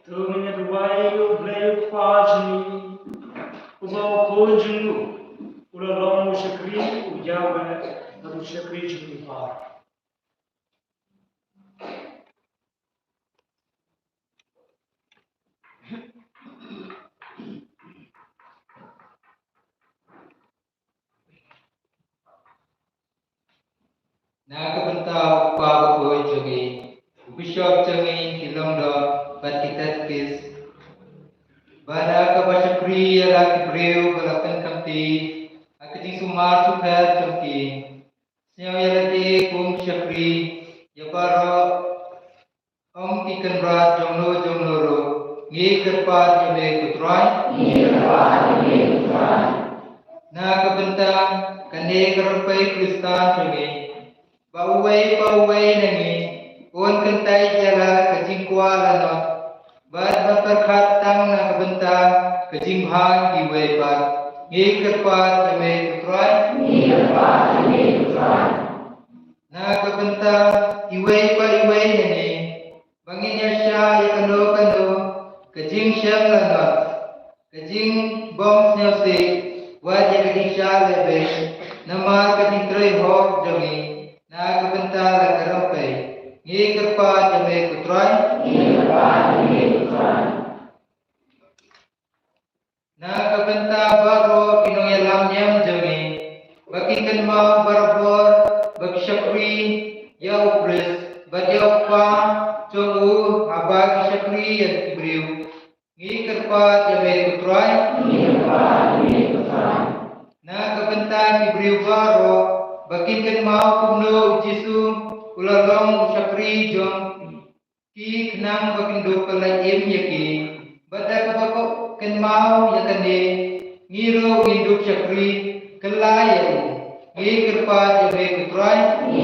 To ngin ïa duwai ïa u Blei u Kpa jong ngi, uba u Khun jong ngi u la long u shakri, u ïaw bad u shakri jong ngi baroh. Na ka bynta u kpa bakhuid jong ngi, u bishop jong ngi, ki longdon bad ki katekis, bad na kaba shakri ïa la ki briew ba la pynkhamti ha ka jingsumar sukher jong ki. Sngew ïa lade kum ki shakri ïa baroh. Ong ki kynrad jongno jongno ruh, ngi kyrpad ïa me ko Trai. Ngi kyrpad ïa me ko Trai. Na ka bynta kane ka rangpei Khristan jong ngi, ba uwei pa uwei na ngi un kyntait ïa la ka jingkwah lanot, bad ban pyrkhat tang na ka bynta ka jingbha kiwei pat, ngi kyrpad ïa me ko Trai. Ngi kyrpad ïa me ko Trai. Na ka bynta iwei pa iwei na ngi, ba ngin ïa shah ïa kano kano ka jingshem lanot, ka jingbym sngewsih, wat ïa ka jingshah lehbeiñ namar ka jingtrei hok jong ngi, na ka bynta ïa u Khrist bad ïa u Kpa jong u haba ki shakri ïa ki briew. Ngi kyrpad ïa me ko Trai. Na ka bynta ki briew baroh ba kin kynmaw kumno u Jisu u la long u shakri jong ki khnang ba kin dup pyllait im ïa ki. Bad da kaba kynmaw ïa kane ngi ruh ngin dup shakri kylla ïa u. Ngi kyrpad ïa me ko Trai. Ngi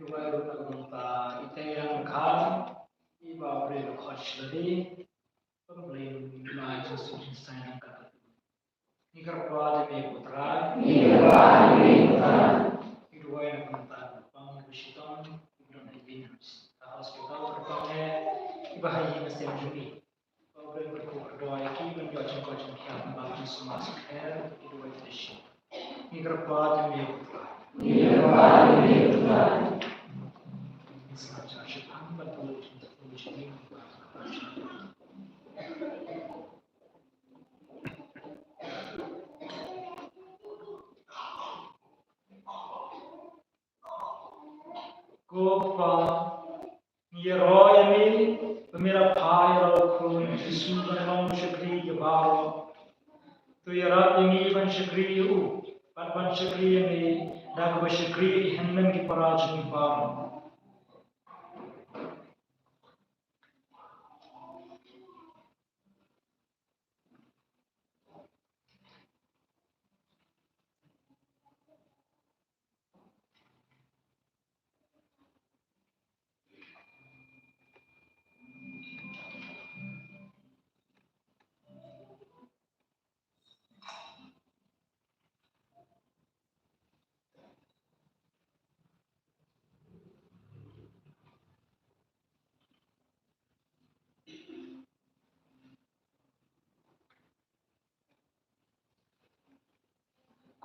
duwai ruh na ka bynta i Trai Rangkhar, iba u briew ka Khot Shladi, ba u briew na jingsuk jingsaiñ na ka katu. Ngi kyrpad ïa me ko Trai. Ngi kyrpad ïa me ko Trai. Ngi duwai na ka bynta u pang u shitom, u don ha ïing ha hospital, kyrpad ïa iba ha ïing ha sem jong ngi. Ba u briew u kyrkhu kyrdoh ïa ki ban ïoh jingkoit jingkhiah, ba ki sumar sukher, ki duwai ki dei shi. Ngi kyrpad ïa me ko Trai. Ngi kyrpad ïa me ko Trai. Ngi sa jar shipang ban pynlong jingthoh jingim ba ka Ko Kpa, ngi ïaroh ïa me ba me la phah ïa la u Khun Jisu ban long u shakri ïa baroh. To ïarap ïa ngi ban shakri ïa u bad ban shakri ïa me da kaba shakri ïa ki hynmen ki para jong ngi baroh.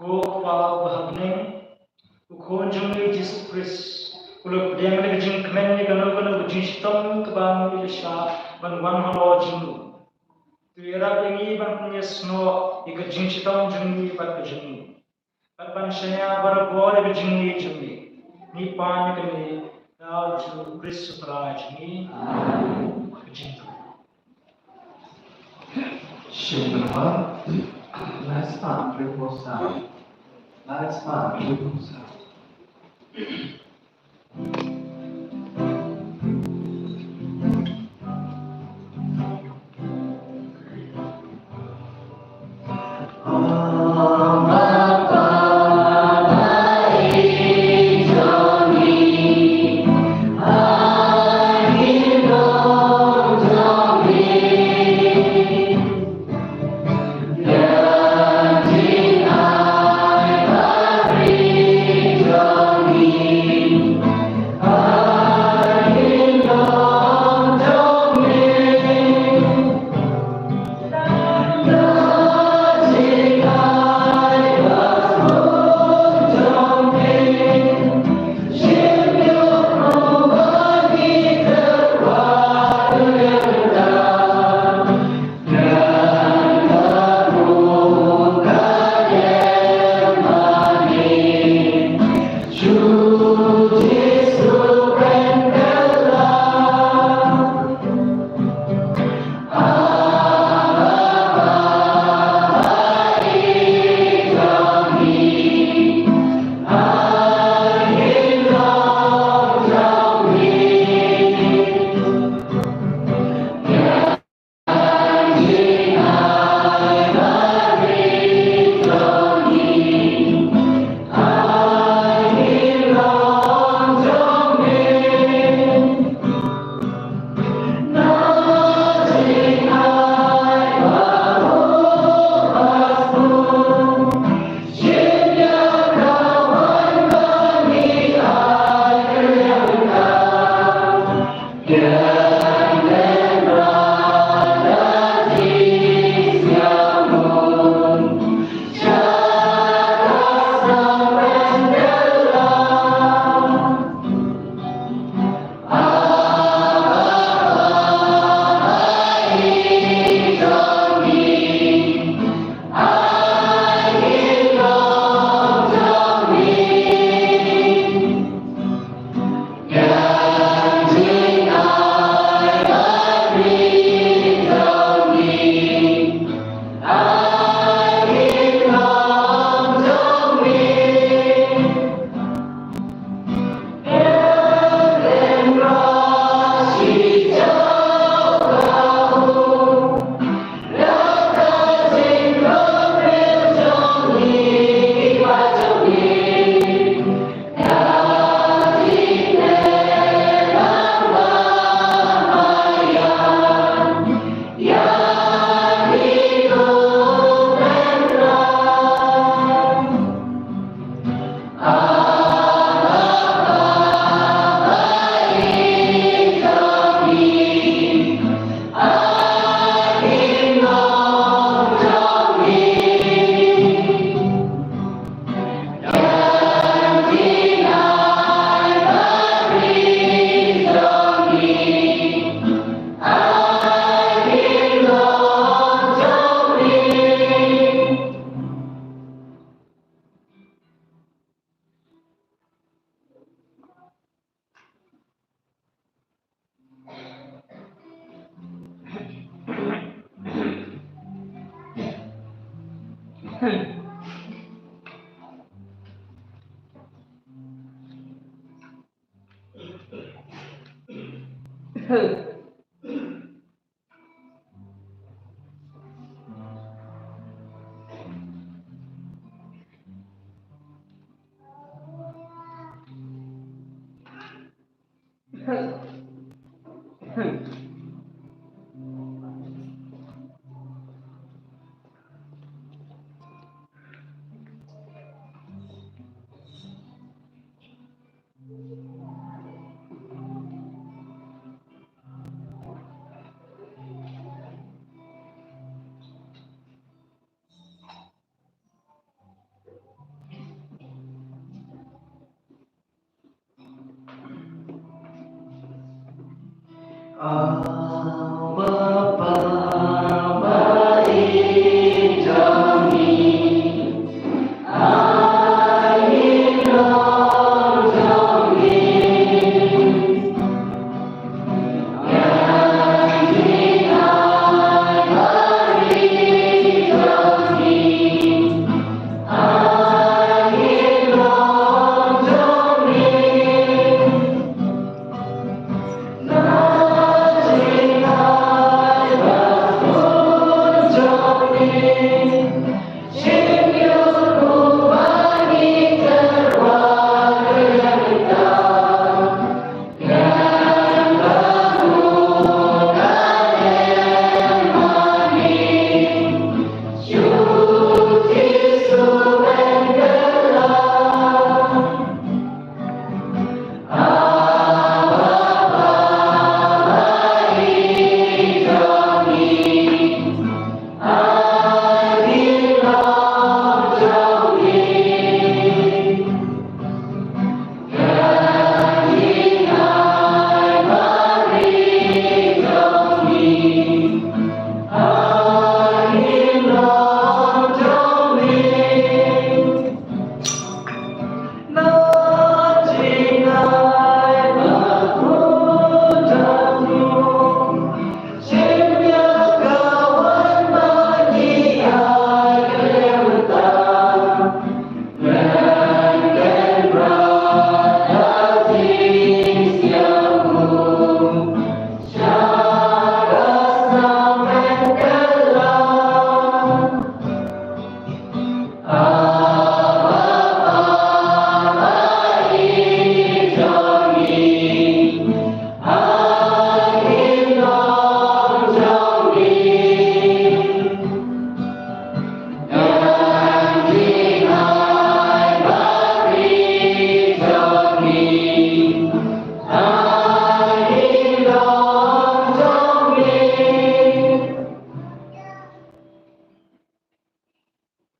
Ko Kpa uba ha bneng, u Khun jong ngi Jisu Khrist u la pdiang da ka jingkmen ïa kano kano ka jingshitom kaba ngi la shah ban wan halor jong u. To ïarap ïa ngi ban pynïasnoh ïa ka jingshitom jong ngi bad ka jong u, bad ban shaniah barabor ïa ka jingngeit jong ngi. Ngi pan ïa kane da u Jisu Khrist u Trai jong ngi. Amen. Ka jingthoh. Shim bynta. Last part, triple sound. Last part, triple sound.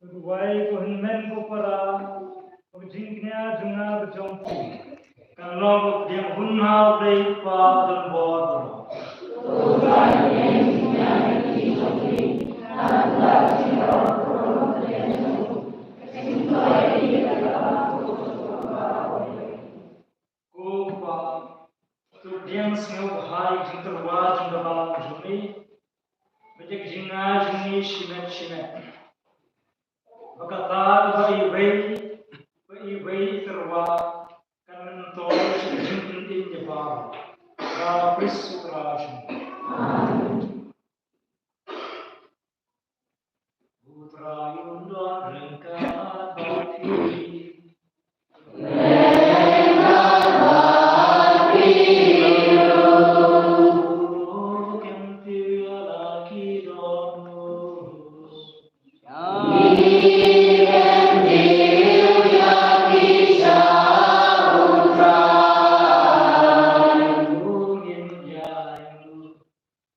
Ko duwai, ko hynmen ko para, ko jingkñia jong nga bad jong phi kan long ko pdiang hun ha U Blei Kpa don bor. Ko Kpa, to pdiang sngewbha ïa ka jingtyrwa jong ka balang jong me, bad ïa ka jingngai jong me shimet shimet. Ba kata ba iwei pa iwei i tyrwa kan myntoi sha ka jingpynim ïa phi. Ïa U Khrist U Trai jong ngi. Amen. U Trai un don ryngkat bad phi.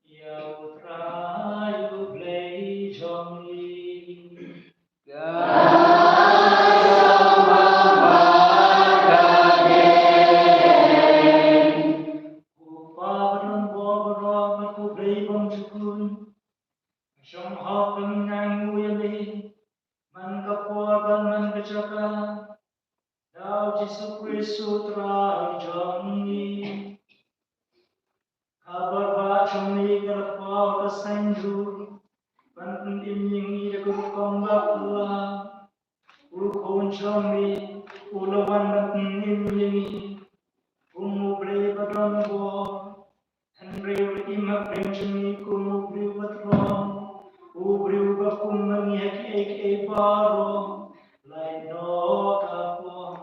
Ïa U Trai U Blei jong ngi. Ka shong bha bad ka dei. Ko Kpa ba don bor baroh bad ko Blei bymjukut, ka shong hok ban ngai nguh ïa me man ka por bad man ka jaka, da U Jisu Khrist U Trai jong ngi. Ka bor ba jong me ka la paw ka saiñdur ban pynim ïa ngi da ka rukom ba phylla. U Khun jong me u la wan ban pynim ïa ngi kum U Blei ba don bor. Hynrei u la im ha briew jong ngi kum u briew ba thrang, u briew ba kum ma ngi ha kiei kiei baroh, lait noh ka pop.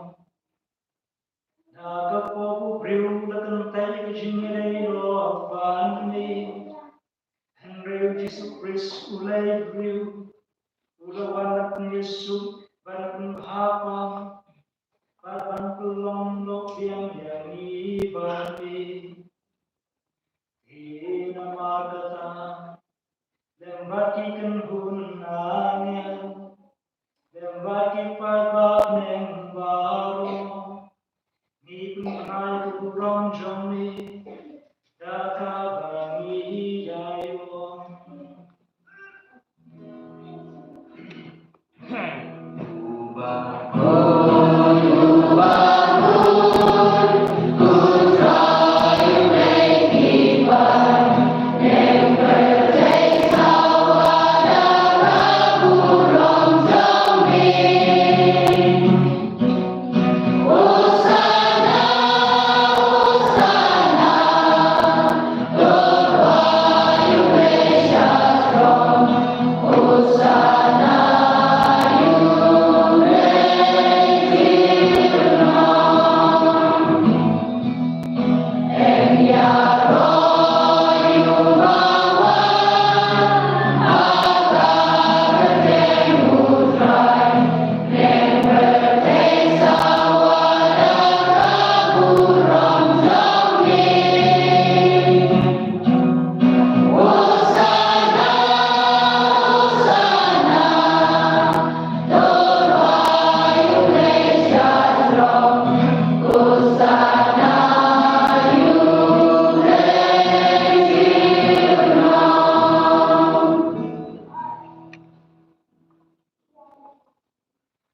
Da ka pop u briew u la kyntait ïa ka jingïadei noh ban kmie. Hynrei u Jisu Khrist u leit briew, u la wan ban pynïasuk, ban pynbha pop, bad ban pynlong noh biang ïa ngi baroh. Te namar kata, lem bad ki kynhun angel, lem bad ki paidbah bneng baroh, ngi pynbna ïa ka burom jong ngi da kaba ngi ïa ïoh.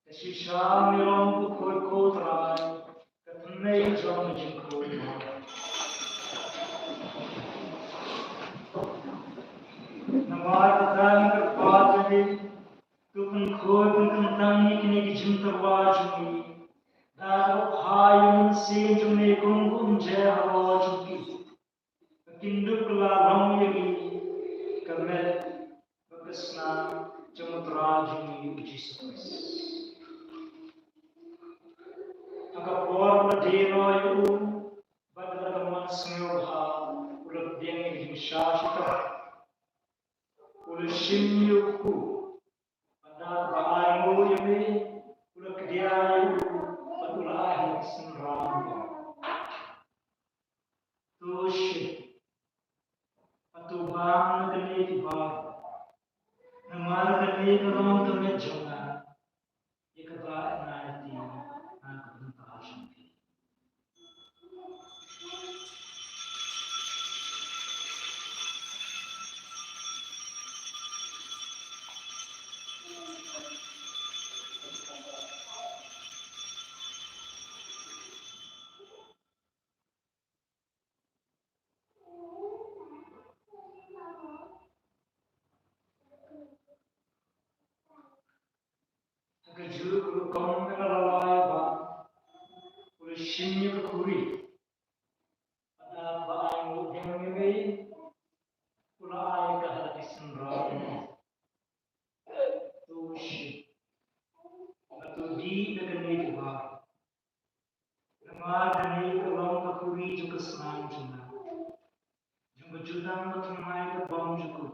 Te shisha ngi long u khuid ko Trai, ka tnat jong ka jingkhuid. Namar kata ngi kyrpad ïa me, to pynkhuid pynkyntang ïa kine ki jingtyrwa jong ngi da ka bynta ïa u Mynsiem jong me kum ka umjer halor jong ki. Ba kin dup kylla long ïa ngi ka met bad ka snam jong u Trai jong ngi u Jisu Khrist. Ha ka por ba la die noh ïa u, bad da ka mon sngewbha u la pdiang ïa ka jingshah shitom. U la shim ïa u kpu, bad da kaba ainguh ïa me u la kdiah ïa u, bad u la ai ha ka synran. To shim, bad to bam na kane baroh, namar kane ka long ka met jong nga, ïa kaba ai na lynti na ka bynta jong phi. Ha kajuh ka rukom ka la rai ba u la shim ïa ka khuri, bad da kaba ainguh biang ïa me u la ai ka ha la ki synran. To shim, bad to dih na kane baroh. Namar kane ka long ka khuri jong ka snam jong nga, jong ka jutang bathymmai ka bymjukut,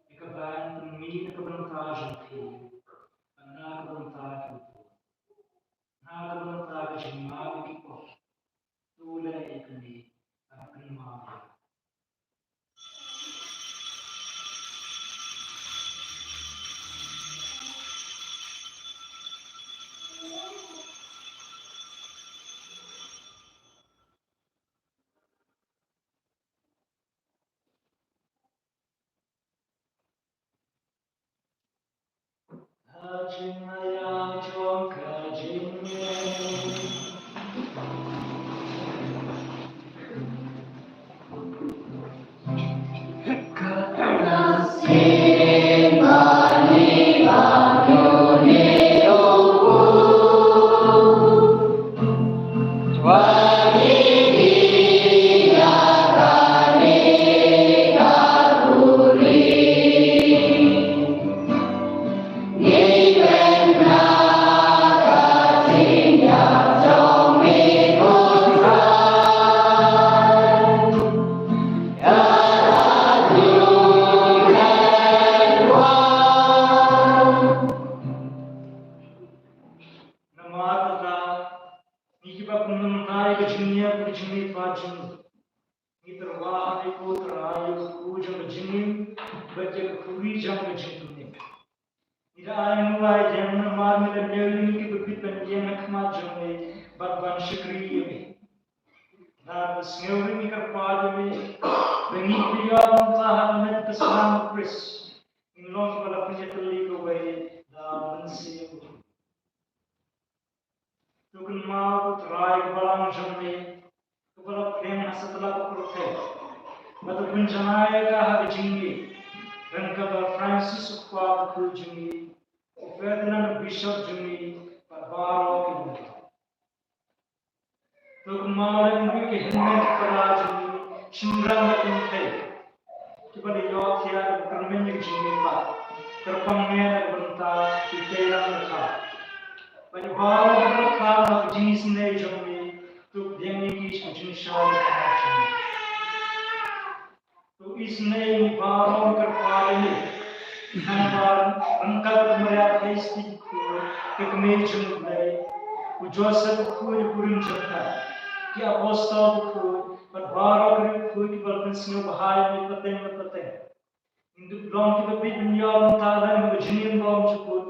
ïa kaban pynmih na ka bynta jong phi, bad na ka bynta jong phi, na ka bynta ka jingmap ïa ki pop. To leh ïa kane ban kynmaw ïa nga. Ba pynmynta ïa ka jingïap ka jingmihpat jong ngi. Ngi tyrwa ha phi ko Trai ïa ka kpu jong ka jingim bad ïa ka khuri jong ka jingpynim. Ngi da ai nguh ai dieng namar me la ñiew ïa ngi kiba bit ban ïeng ha khmat jong me bad ban shakri ïa me. Ngi da sngewrit ngi kyrpad ïa me ba ngi pynïoh mynta ha ka met ka snam u Khrist ngin long kiba la pynïatylli kawei da mynsiem. To kynmaw ko Trai ka balang jong me kaba la pdiang ha satlak u pyrthei. Bad to pynjanai ïa ka ha ka jingngeit ryngkat bad Francis u Kpa bakhuid jong ngi, u Ferdinand u Bishop jong ngi bad baroh ki bynta. To kynmaw lem ruh ki hynmen ki para jong ngi, shynrang bad kynthei. Kiba la ïohthiah da ka kyrmen jong ka jingmihpat, kyrpang ne na ka bynta ki tei rangrakha. Bad ïa baroh kiba la kha na ka jingisynei jong me, to pdiang ïa ki sha ka jingshai na ka jong me. To isynei ïa ngi baroh, ngi kyrpad ïa me. Nangta ryngkat bad ka Maria Theisotti bakhuid, ka kmie jong U Blei, u Joseph bakhuid, u kurim jong ka, ki apostol bakhuid, bad baroh ki riewkhuid kiba la pynsngewbha ïa me pateng bad pateng. Ngin dup long kiba bit ban ïoh mynta lem ha ka jingim bymjukut,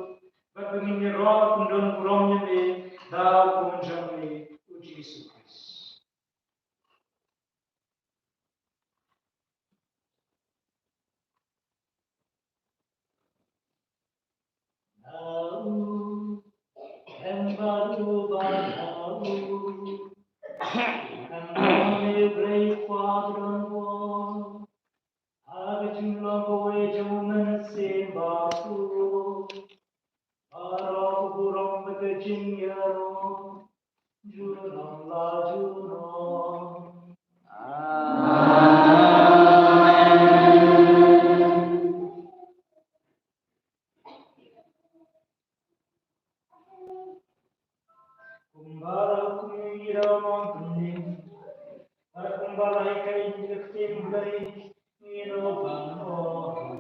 bad ba ngin ïaroh ban pynlong burom ïa me da u Khun jong me u Jisu Khrist. Na u, em bad u bad ha u. Em bad u brei Father don won. Ha ka jinglong kawei jong u Mynsiem Bakhuid. Baroh ka burom bad ka jingïaroh junom la junom. Amen. Kumba la hukum ïa ngi da u nongpynim, bad kumba la hikai ïa ngi da ka ktien Blei, ngin ïoh ban ong.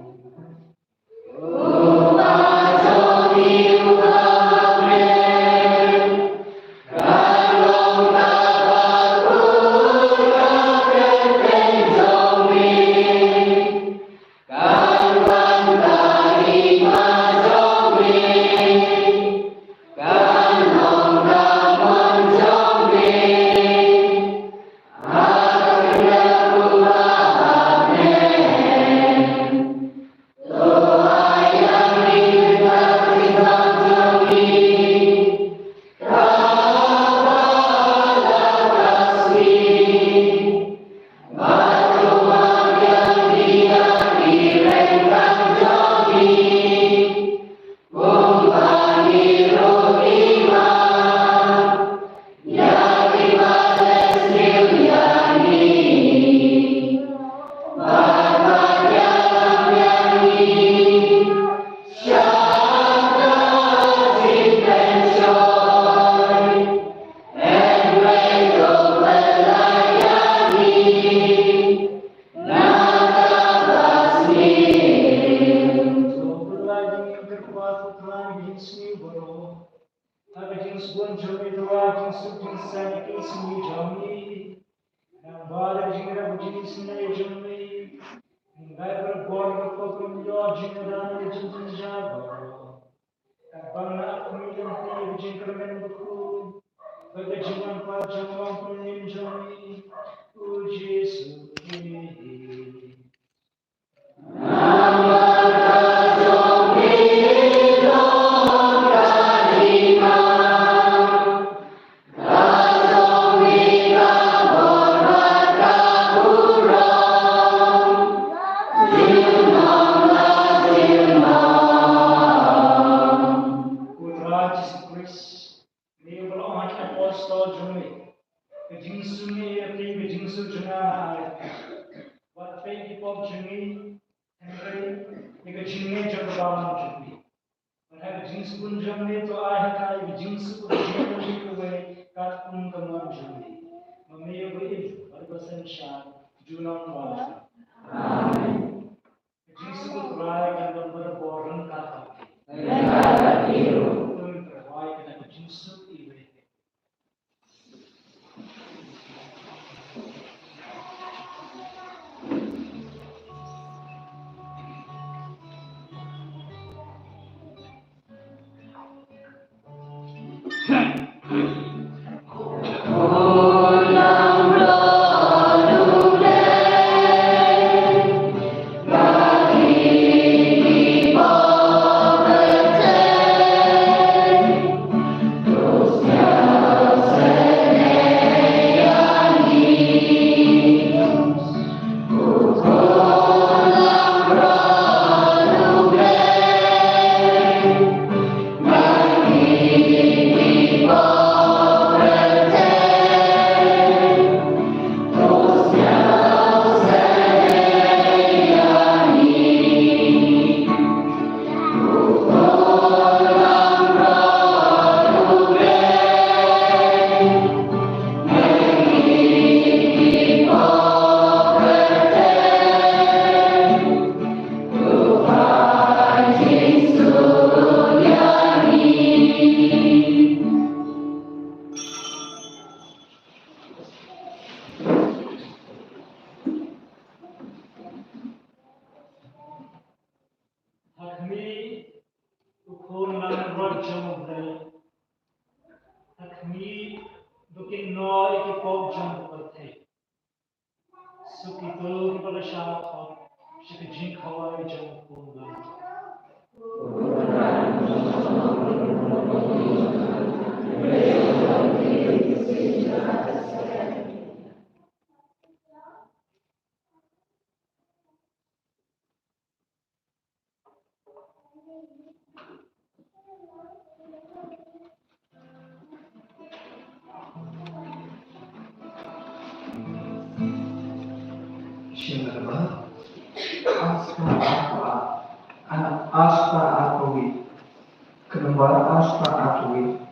Ha ka jingsbun jong me, to ai jingsuk jingsaiñ ïa ki sngi jong ngi. Nangta da ka jingrep ka jingisynei jong me, ngi ai bor ïa ka pop, ngi ïoh jingmadan ïa ka jingjynjar baroh. Katba ngi ap ïa ka jingkyrmen bakhuid bad ka jingwan pat jong u Nongpynim jong ngi, u Jisu Khrist. Ko Trai Jisu Khrist, me ba la ong ha ki apostol jong me, ka jingsuk jong nga, ka jingsuk jong nga nga ai. Wat peit ki pop jong ngi, hynrei ïa ka jingngeit jong ka balang jong me. Bad ha ka jingsbun jong me, to ai ha ka ïa ka jingsuk, ka jingkyrmen kawei katkum ka mon jong me. Ma me uba im bad uba synshar junom la. Amen. Ka jingsuk U Trai kan don barabor ryngkat bad phi. Ryngkat bad phi ruh. To ngin pyrshang ïa ka jingsuk iwei. Ha khmih, to kin noh ïa ki pop jong ka pyrthei. Suk ïa kito kiba la shah thok sha ka jingkhawai jong u Khun u Nongpynim. Shin Rama, Asta Apa, Asta Apa Wi, Kembar Asta Apa Wi.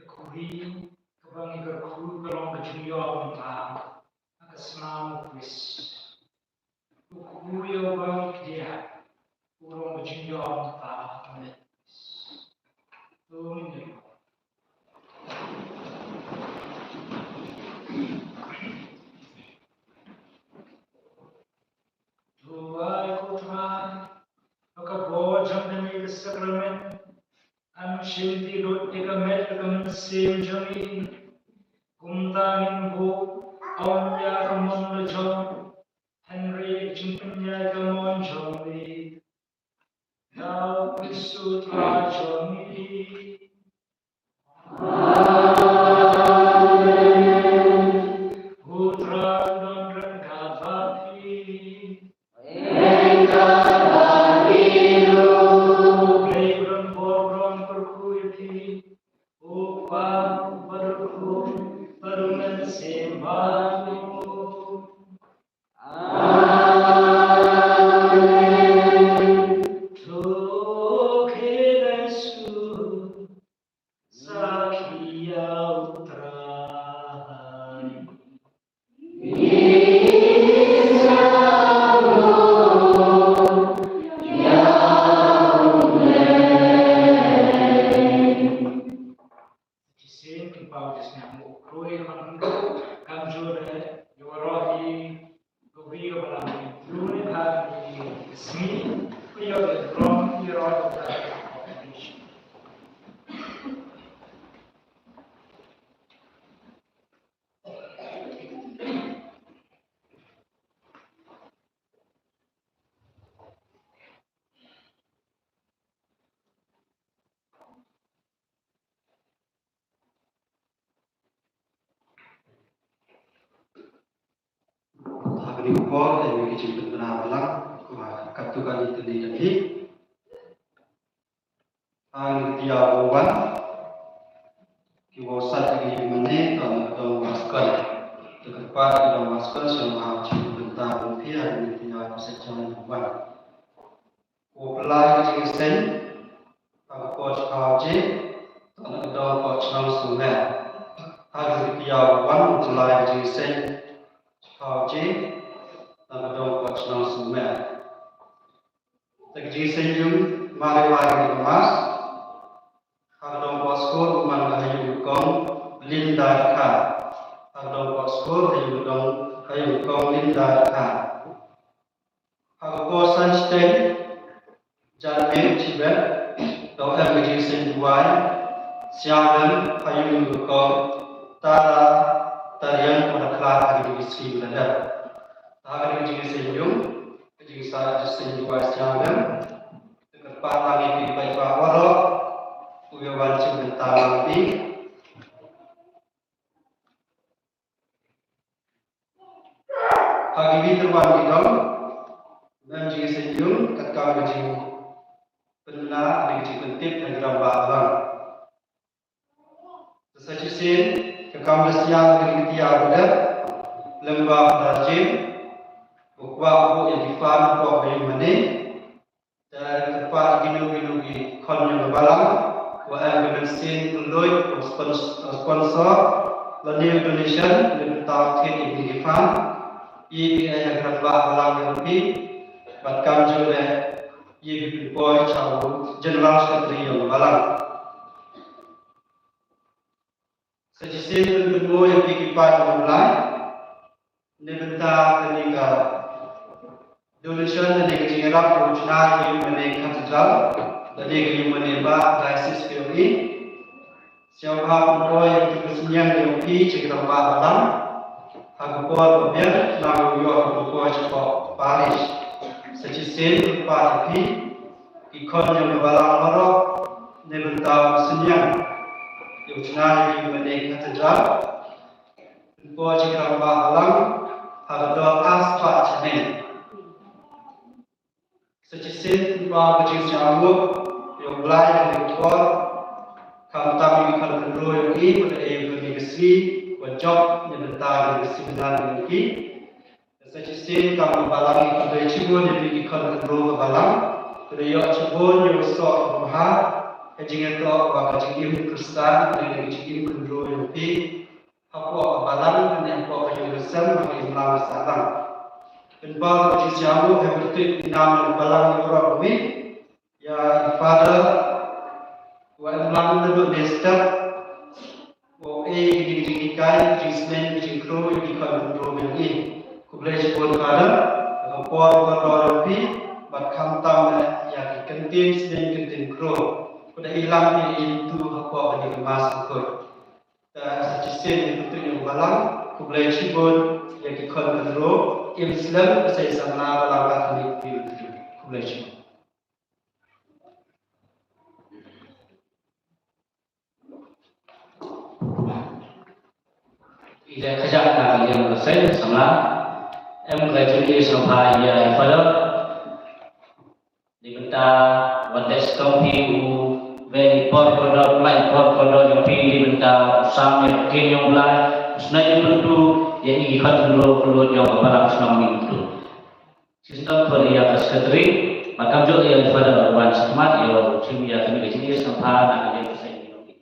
Ka khuri kaba ngi kyrkhu ka long ka jingïoh mynta ha ka snam u Khrist. U khuri uba ngi khia u long ka jingïoh mynta ha ka snam u Khrist. To ngin ïa To ai ko Trai, ba ka bor jong kane ka sakramen kan shim ti lut ïa ka met ka mynsiem jong ngi. Kumta ngin buh ïa ka mon la jong hynrei ka jingpynïaid ka mon jong ngi. Ïa u Khrist u Trai jong ngi. Amen. U Trai u don ryngkat bad phi. Ryngkat bad phi ruh. Blei u don bor u don kyrkhu ïa phi. U Kpa bad u Khun bad u Mynsiem Bakhuid. Amen. To khie leit suk sakhi ïa u Trai. Shisien kin paw shisien mo kroi man kam jure yo rohi ko vi yo balam lune bha ni smi ko yo rom yo rohi. Ha kane ka por, eh, ngi ki jingpynbna balang, kaba katto katne tylli tylli. Ha kane ka taïew ba wan, ki wow sait ïa ki mane, to na ka dong Baskon. To kyrpad ïa ka dong Baskon, sngewbha jingpynbna bynta bynphi ha kane ka taïew ba sait jan ba wan. Ko pynlait ka jingïaseng ha ka por shiphew baje, to na ka dong Pdeng Shnong Sumel. Ha ka jingïawan ko pynlait ka jingïaseng shiphew baje, to na ka dong Pdeng Shnong Sumel. Te ka jingïaseng jong Mari Mari Thomas. Ha ka dong Pdeng Shnong Sumel, ha ïing u kong Linda Kha. Ha ka dong Pdeng Shnong Sumel, ha ïing u kong Linda Kha. Ha ka por san shiteng janmiet shibit, to em ka jingïaseng duwai siangem ha ïing u kong Tara Tariang, u la khlad ha ka jingïaseng duwai. Ha ka jingïaseng jong, ka jingïaseng duwai siangem, to kyrpad lang ïa ki paidbah baroh, u ïa wan jingmyntoi lang ïa ki. Ha kiwei ki rwai ki dong, ym em jingïaseng jong, kat kam ka jingpynbna, ka jingpyntip, ka jingpynbna lang. Te sa shisien, ka kam da siang ka dei ka tiar ka dep, lyngba Phadar James, u kwah u buh ïa ki fan, u kwah u ïa mane, Te kyrpad ïa kino kino ki khon jong ka balang, wa em ka ban sien pynlut u spons-, u sponsor lane u donation na ka bynta thied ïa kine ki fund, ïa ki ïa ka rangbah balang jong phi, bad kumjuh leh ïa ki pynpoi sha u General Secretary jong ka balang. Sa shisien pynpynmih ïa phi ki paid nongïalam Blai na ka bynta kane ka donation lane ka jingïarap ka Chennai Ïingmane Cathedral lane ka Ïingmane Bah Diocese ka Ïew. Sngewbha pynpoi ïa ka synñiang jong phi sha ki rangbah balang ha ka por ba biang, namar ïoh ka pynpoi shapoh parish. Sa shisien pynpoi ïa phi ki khun jong ka balang baroh na ka bynta ka synñiang ïa u Chennai Ïingmane Cathedral. Pynpoi sha ki rangbah balang ha ka dor ar spah shilling. Sa shisien pynpoi ka jingsngewnguh ïa u Blai ha kane ka por, khamtam ïa ki khun khynroo jong ngi, bad ïa kane ka sngi ba jop na ka bynta kane ka seminar jong ngi. Sa shisien tang ka balang, ngi khublei shibun ïa phi ki khun khynroo ka balang. Khublei shibun ïa u soh u bha, ka jingïatoh bad ka jingim Khristan, ka jingim khynroo jong phi hapoh ka balang, ne hapoh ka ïing ka sem, ha ka imlang ka sahlang. Pynpaw ka jingsngewnguh ha ka kyrteng jong ka balang baroh kawei, ïa i Father, wa imlang naduh mynstep, wa ai ka jinghikai, ka jingsneng, ka jingkyrkhu ïa ki khun khynroo jong ngi. Khublei shibun Father, ha ka por kaba kordor jong phi, bad khamtam ïa ki kyntien sneng kyntien kyrkhu, kaba da ïalam ïa ngi hapoh kane ka Mass bakhuid. Te sa shisien ïa ka kyrteng jong ka balang, khublei shibun ïa ki khun khynroo, im slem, ka Seng Samla Balang Katholik. Khublei shibun. Ïa ka jaka ka liang ka Seng Samla, em ka jingïaseng bha ïa i Father. Dei bynta wat leh shitom phi u, wei por kordor, lai por kordor jong phi, dei bynta u sam ïa ka ktien jong u Blai, u sngewbha pyntu ïa i khun khynroo khynroo jong ka balang shnong Mihmyntdu. Shitom khot ïa ka secretary, bad kumjuh ïa i Father Wan Sitmat, ïa u shim ïa kane ka jingïaseng bha na ka liang ka seng jong phi.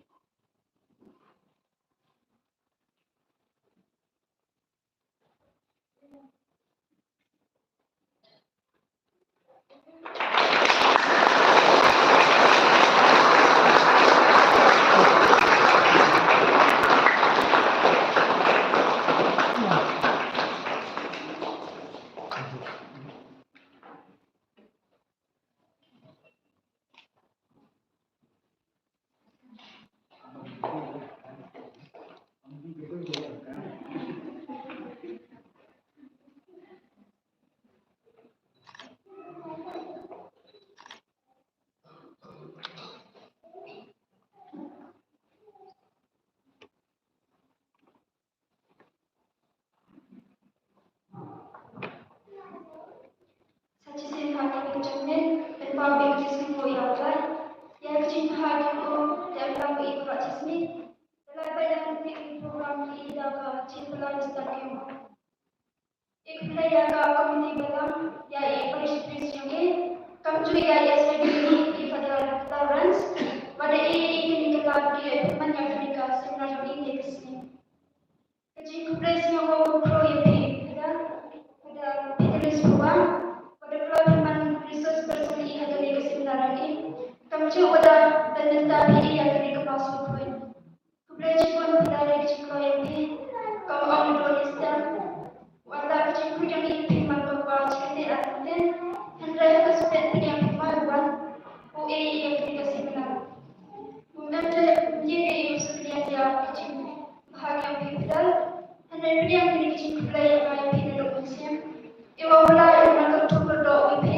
Sa shisien ha kane ka jingmut, pynpaw ïa ka jingsngewnguh ïa u Blai, ïa ka jingpynhap jingmut, ïa ka lang ba i baroh shisngi. Lada ba ïa ka program ki da ka jingpynlong stadium. I khublei ïa ka komiti balang, ïa i parish priest jong ngi, kumjuh ïa i S Y D ngi, i Father Lawrence, bad ïa i kine ki lad ki pynman ïa kane ka seminar jong ngi ïa ka sngi. Ka jingkhublei sngewbha u kyrkhu ïa phi, Father, Father Petrus Phuwang, Father Claude Pynman, resource person ïa kane ka seminar jong ngi. Kumjuh Father Benedicta phi ïa kane ka Mass bakhuid. Khublei shibun Father ïa ka jingkyrkhu ïa phi. Kum ong u Don Esther, wat la ka jingkyrkhu jong ngi ïa phi man ka por shi kyntien ar kyntien, hynrei ha ka step phi ïa phi mar wan u ei ïa kane ka seminar. Kumne te ïa ka ïa u Sukrian ïa ka jing Bha ka jingpyntip, hynrei pdiang ïa ka jingkhublei ïa phi naduh mynsiem. Ïa u Blai u nang kyrkhu kyrdoh ïa phi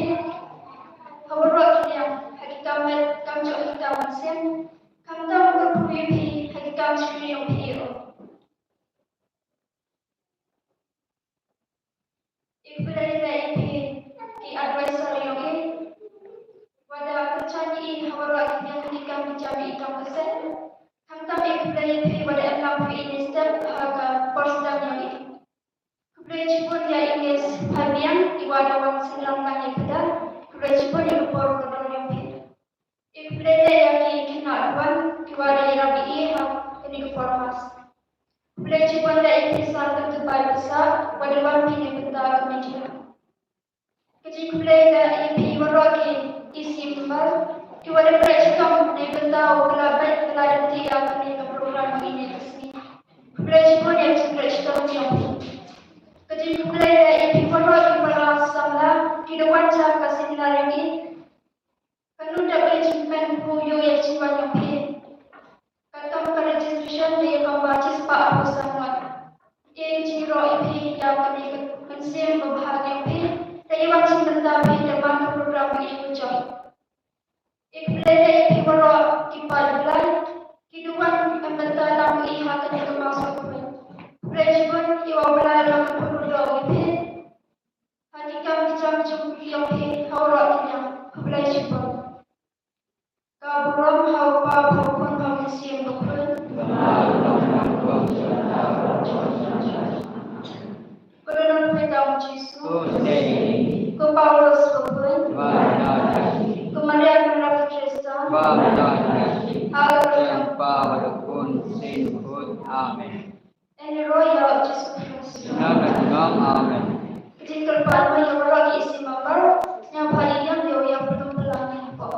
ha waroh ki liang, ha ki kam met, kam jong, ha ki kam mynsiem. Khamtam u kyrkhu ïa phi ha ki kam shakri jong phi. Ïa phi lei lei ïa phi ki advisor jong ngi. Wat da pynshai ïa ngi ha waroh ki liang ki kam ki jam ïa i kam ka seng. Khamtam ïa phi lei ïa phi wat da em lang phi ïa ngi step ha ka por sdang jong ngi. Khublei shibun ïa i Miss Pharmiang, i wa da wan synran lang ïa phi da. Khublei shibun ïa ka por ka dor jong phi. Ïa khublei lei ïa ki khynnah ruwan, ki Wa da ïarap ïa i ha kane ka por mas. Khublei shibun ïa phi sha ka Dubai Bazaar, ba da wan phi na ka bynta ka media. Ka jingkhublei ïa phi waroh ki E C member, ki wa da pyrshah shitom na ka bynta u ba la bait ba la lynti ïa kane ka program ha kane ka sngi. Khublei shibun ïa ka jingpyrshah shitom jong phi. Ka jingkhublei ïa phi waroh ki para samla, ki da wan sha ka seminar jong ngi. Kan nud da ka jingpynpaw ïa ka jingwan jong phi. Katkam ka registration te ïa ka ba shispah arphew san ngut. Ïa ka jingïaroh ïa phi ïa kane ka mynsiem ba bha jong phi. Te ïa wan sngewbha phi da man ka program ïa ka jong. Ïa ka Blei ïa phi waroh ki paid Blei. Ki duwan em bynta lam ïa ha kane ka mass conference. Blei shibun ïa u Blei ba ka pynpaw ïa phi. Ha ki kam ki jam jong ki ïa phi ha waroh ki ïa. Blei shibun. Ka burom ha u Kpa, ha u Khun, ha u Mynsiem Bakhuid. Ko Dohnud Pyrthei Jisu. Ko Paulus Bakhuid. Ko Maria Khrista. Ha u Kpa, ha u Khun, Mynsiem Bakhuid. Amen. Ïaroh ïa u Jisu Khrist. Amen. Ka jingkyrpad ba ïa waroh ki E C member, ïa pha ïa ïa ïa pynlong pynlang ïa pha.